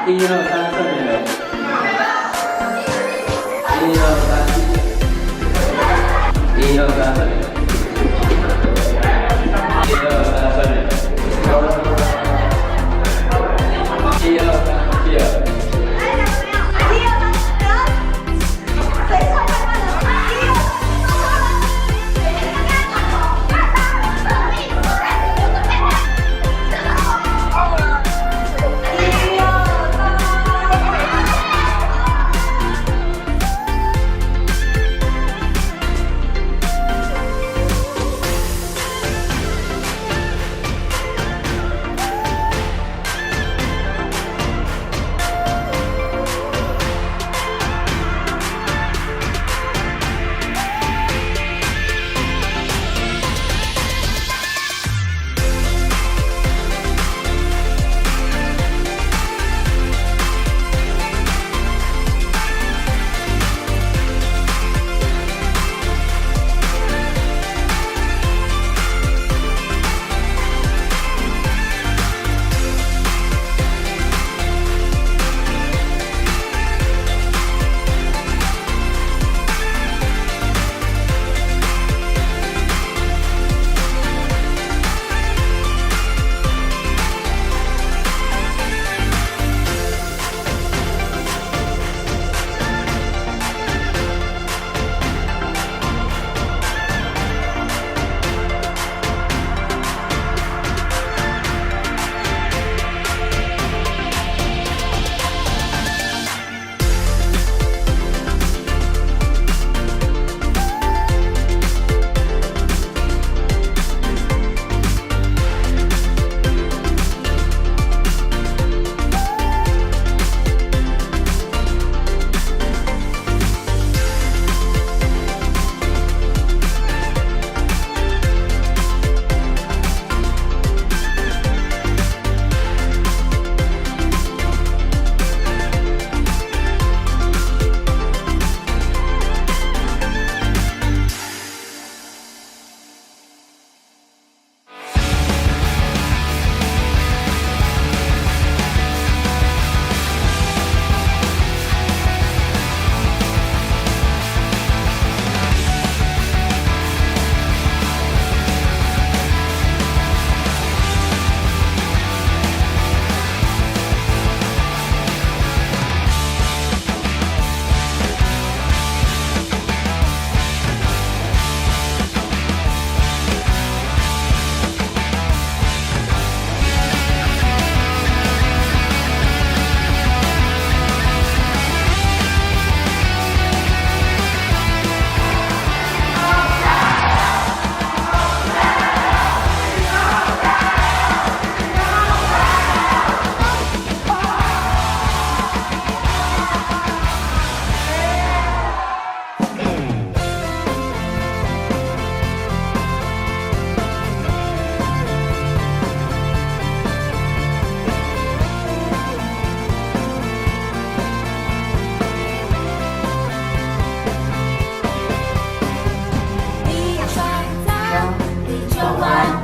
一二三，四五。一二三，一二三，一二三，一二三，一二。一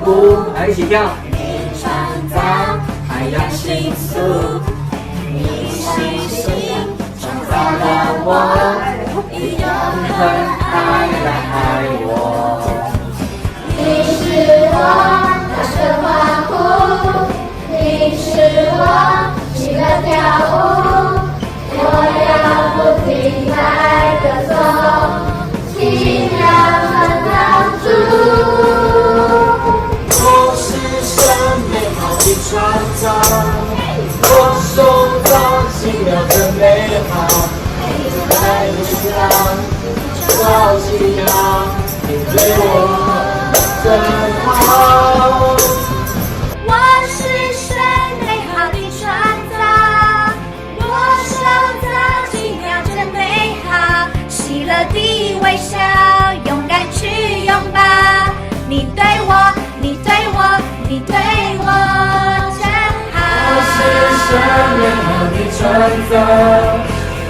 步，來一起跳。你創造海洋星宿，你細心創造了我，以永恆愛來愛我。你是我大聲歡呼，你是我喜樂跳舞，我要不停來歌頌，奇妙創造主。我是神美好的創造，我手造奇妙的美好，你在微笑，創造奇妙，你對我真好。我是神美好的創造，我手造奇妙真美好，喜樂的微笑，勇敢去擁抱。你對我，你對我，你對我真好。我是神美好的創造，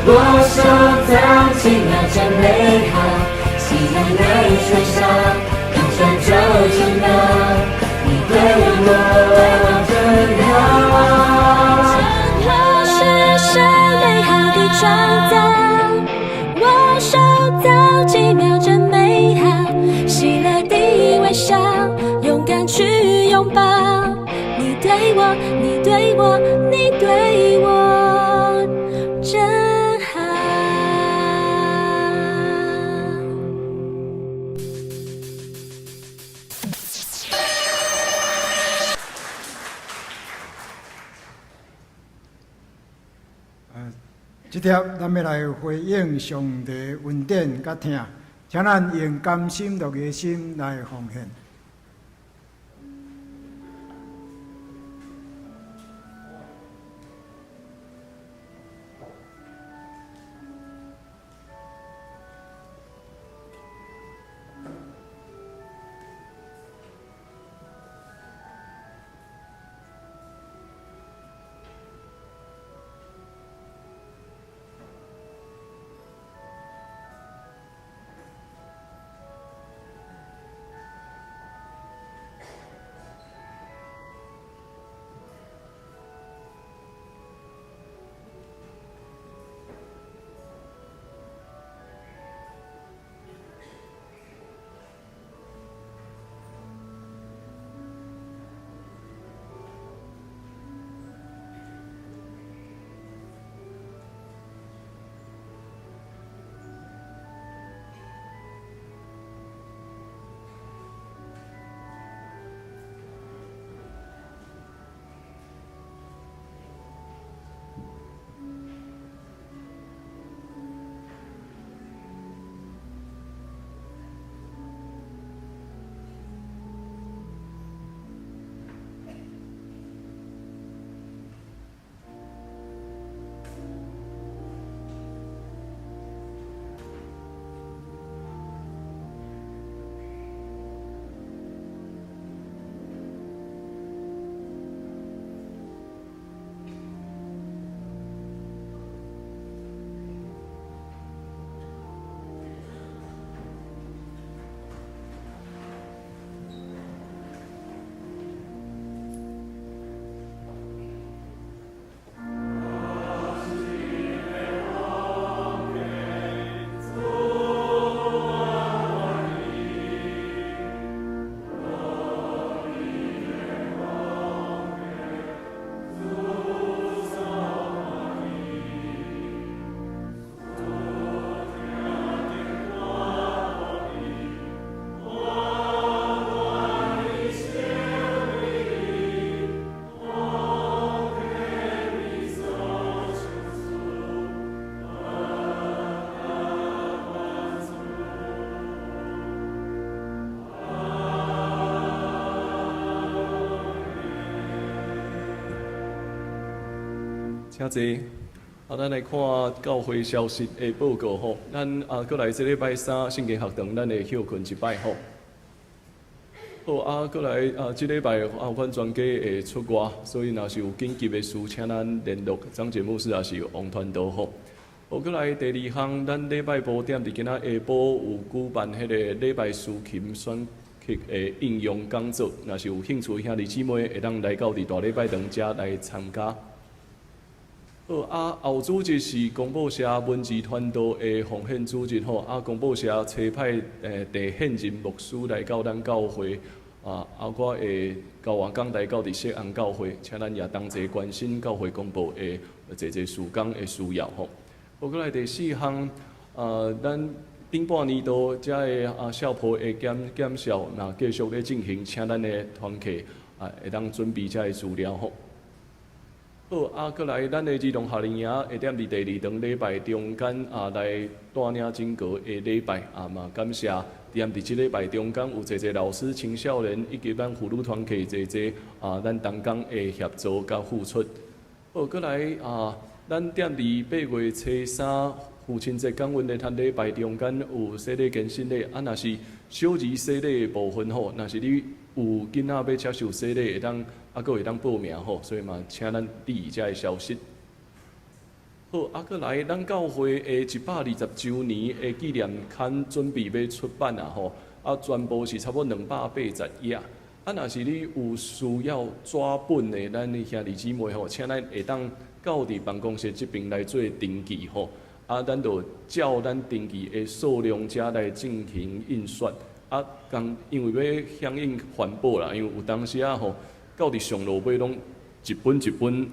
我手造奇妙真美好，喜樂的微笑，看成就奇妙，你對我真好。我是神美好的創造，我手造奇妙真美好，喜樂的微笑，勇敢去擁抱。你對我，你對我，你對我真好。這帖咱欲來回應上帝恩典佮疼，請咱用甘心樂意的心來奉獻。請坐。啊，咱來看教會消息的報告吼。咱啊，閣來這禮拜三聖經學堂，咱會歇睏一擺吼。好啊，閣來啊，這禮拜啊，阮全家會出外，所以若是有緊急的事，請咱聯絡張簡牧師，抑是王傳道吼。好，閣來第二項，咱禮拜五點佇今仔下晡有舉辦彼個禮拜司琴選曲的應用講座，若是有興趣的兄弟姊妹，會當來到佇大禮拜堂遮來參加。好啊，後主日是公報社文字傳道的奉獻主日吼，啊，公報社差派鄭憲任牧師來到咱教會，啊，啊，我會交換講台到佇錫安教會，請咱也同齊關心教會公報的濟濟事工的需要吼。好，閣來第四項，啊，咱頂半年度遮个啊校鋪的檢校，若繼續咧進行，請咱的團契啊會當準備遮个資料吼。好，啊，閣來咱的兒童夏令營會踮佇第二堂禮拜中間啊來帶領整個的禮拜啊嘛，感謝踮佇這禮拜中間有濟濟老師、青少年以及咱婦女團契濟濟啊，咱同工的協助佮付出。好，閣來啊，咱踮佇8月初3父親節感恩禮禮拜中間有洗禮堅振禮，啊，若是小兒洗禮的部分吼，若是你有囡仔欲接受洗禮，會當啊，閣會當報名吼，所以嘛，請咱注意遮个消息。好，啊，閣來，咱教會的120週年的紀念刊準備欲出版啊吼，啊，全部是差不多280頁。啊，若是你有需要紙本的，咱的兄弟姊妹吼，請咱會當到佇辦公室這邊來做登記吼。啊，咱就照咱登記的數量遮來進行印刷。啊，共因為欲響應環保啦，因為有當時啊吼，到佇上路尾攏一本一本，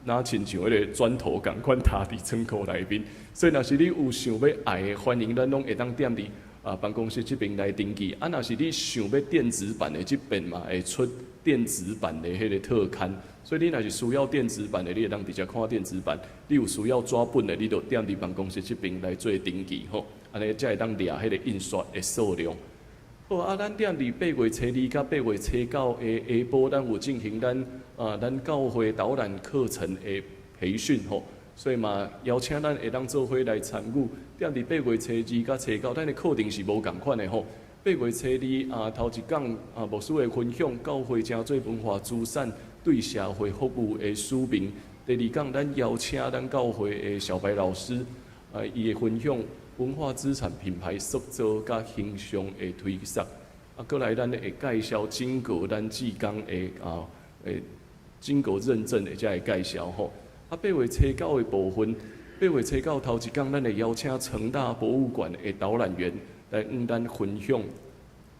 若親像彼个磚頭仝款疊佇倉庫內面。所以，若是你有想欲愛的，歡迎咱攏會當踮佇啊辦公室這邊來登記。啊，若是你想欲電子版的，這邊嘛會出電子版的彼個特刊。所以你若是需要電子版的，你會當直接看電子版；你有需要紙本的，你就踮佇辦公室這邊來做登記吼，按呢才會當掠彼個印刷的數量。好啊，咱踮佇8月初2佮8月初9的下晡，咱有進行咱教會導覽課程的培訓吼，所以嘛邀請咱會當做伙來參與。踮佇8月初2佮初9，咱的課程是無仝款的吼。8月初2啊，頭一講啊，牧師會分享教會誠濟文化資產對社會服務的使命。第二講，咱邀請咱教會的小白老師啊，伊會分享文化資產品牌塑造佮形象的推廣。啊，閣來咱會介紹整個咱志工的啊，整個認證的遮个介紹吼。啊，8月初9的部分，8月初9頭一講，咱會邀請成大博物館的導覽員來向咱分享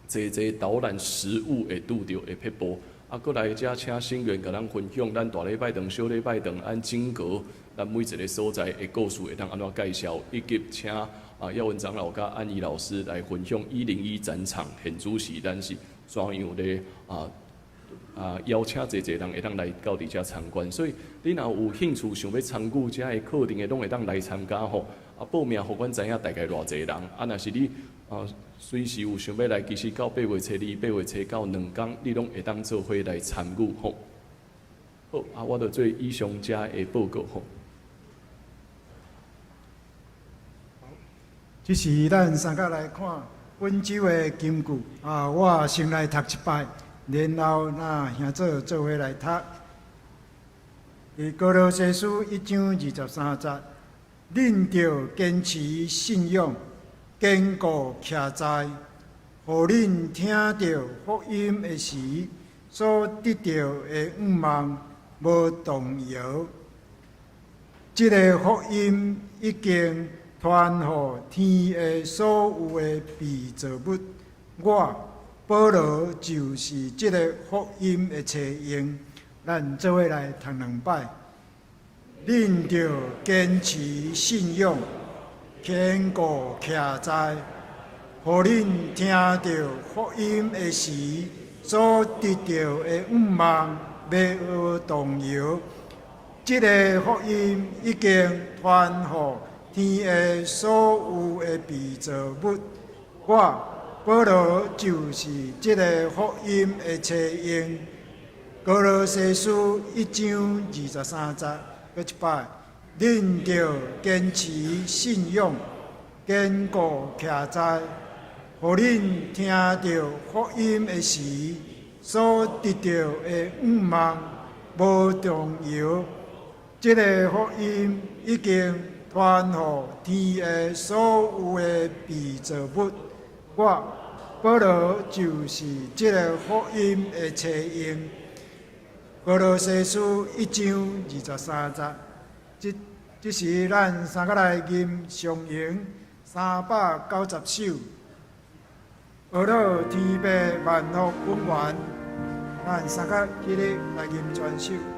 濟濟導覽實務會拄著的撇步。啊，閣來遮請成員共咱分享，咱大禮拜堂、小禮拜堂按整個咱每一个所在的故事會當按怎介紹，以及請啊耀文長老佮安怡老師來分享101展場現主時咱是怎樣咧邀請濟濟人會當來到佇遮參觀，所以你若有興趣想欲參與遮个課程的，攏會當來參加吼。啊，報名予阮知影大概偌濟人。啊，若是你啊隨時有想欲來，其實到8月初2、8月初9兩工，你攏會當做伙來參與吼。好，啊，我就做以上遮的報告吼。這是咱三個來看本週的金句啊，我先來讀一擺，然後咱兄姊做伙來讀。佇歌羅西書1章23節，恁著堅持信仰，堅固徛在，予恁聽著福音的時，所得著的向望無動搖。這个福音已經傳予天下所有的被造物，我保羅就是這个福音的冊用。咱做伙來讀兩擺。恁著堅持信仰，堅固徛在，予恁聽著福音的時，所得著的向望袂動搖。這个福音已經傳予天下所有的被造物，我保羅就是這个福音的冊用。歌羅西書1章23節，閣一擺，恁著堅持信仰，堅固徛在，予恁聽著福音的時，所得著的向望無動搖。這个福音已經傳予天下所有的被造物，我保羅就是這个福音的冊用。歌羅西書1章23節。這這時，咱三個來吟上詠390首，呵咾天父萬福本源，咱三個起立來吟全首。